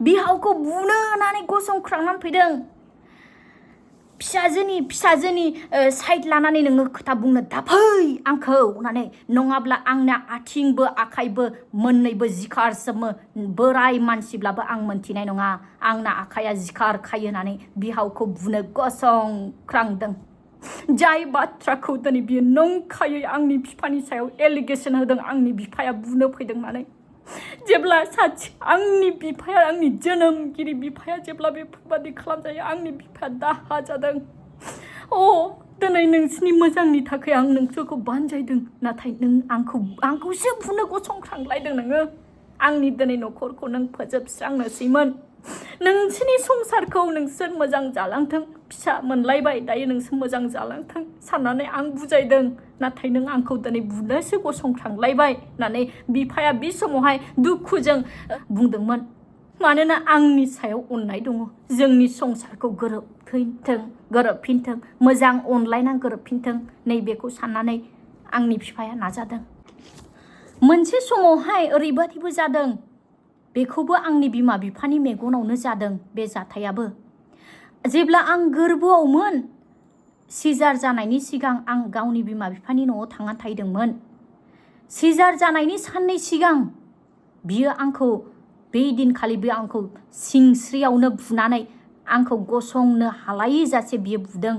बिहावखौ बुनो होननानै गसंख्रांनानै फैदों फिसाजोनि साइड लानानै नोङो खोथा बुंनो दाफै आंखौ होननानै नङाब्ला आंना आथिंबो आखाइबो मोननैबो जिखारजोबो बोराय मानसिब्लाबो आं मोनथिनाय नङा आंना आखाइया जिखार खायो होननानै बिहावखौ बुनो गसंख्रांदों जाय बाथ्राखौ दिनै बियो नंखायै आंनि बिफानि सायाव एलिगेसन होदों आंनि बिफाया बुनो फैदों होननानै जेब्ला सासे आंनि बिफाया आंनि जोनोमगिरि बिफाया जेब्ला बेफोरबादि खालामजायो आंनि बिफाया दाहा जादों दिनै नोंसिनि मोजांनि थाखाय आं नोंसोरखौ बानजायदों नाथाय नों आंखौसो बुनो गसंख्रांलायदों नोङो आंनि दिनै न'खरखौ नों फोजोबस्रांनोसैमोन नोंसिनि संसारखौ नोंसोर मोजां जालांथों फिसा मोनलायबाय दायो नोंसोर मोजां जालांथों साननानै आं बुजायदों नाथाय नों आंखौ दिनै बुनोसो गसंख्रांलायबाय होननानै बिफाया बे समावहाय दुखुजों बुंदोंमोन मानोना आंनि सायाव अननाय दङ जोंनि संसारखौ गोरोबफिनथों मोजां अनलायना गोरोबफिनथों नैबेखौ साननानै आंनि बिफाया नाजादों मोनसे समावहाय ओरैबादिबो जादों बेखौबो आंनि बिमा बिफानि मेगनावनो जादों बे जाथायाबो जेब्ला आं गोरबोआवमोन सिजार जानायनि सिगां आं गावनि बिमा बिफानि न'आव थांना थाहैदोंमोन सिजार जानायनि साननै सिगां बियो आंखौ बे दिनखालि बियो आंखौ सिंस्रियावनो बुनानै आंखौ गसंनो हालायै जासे बियो बुदों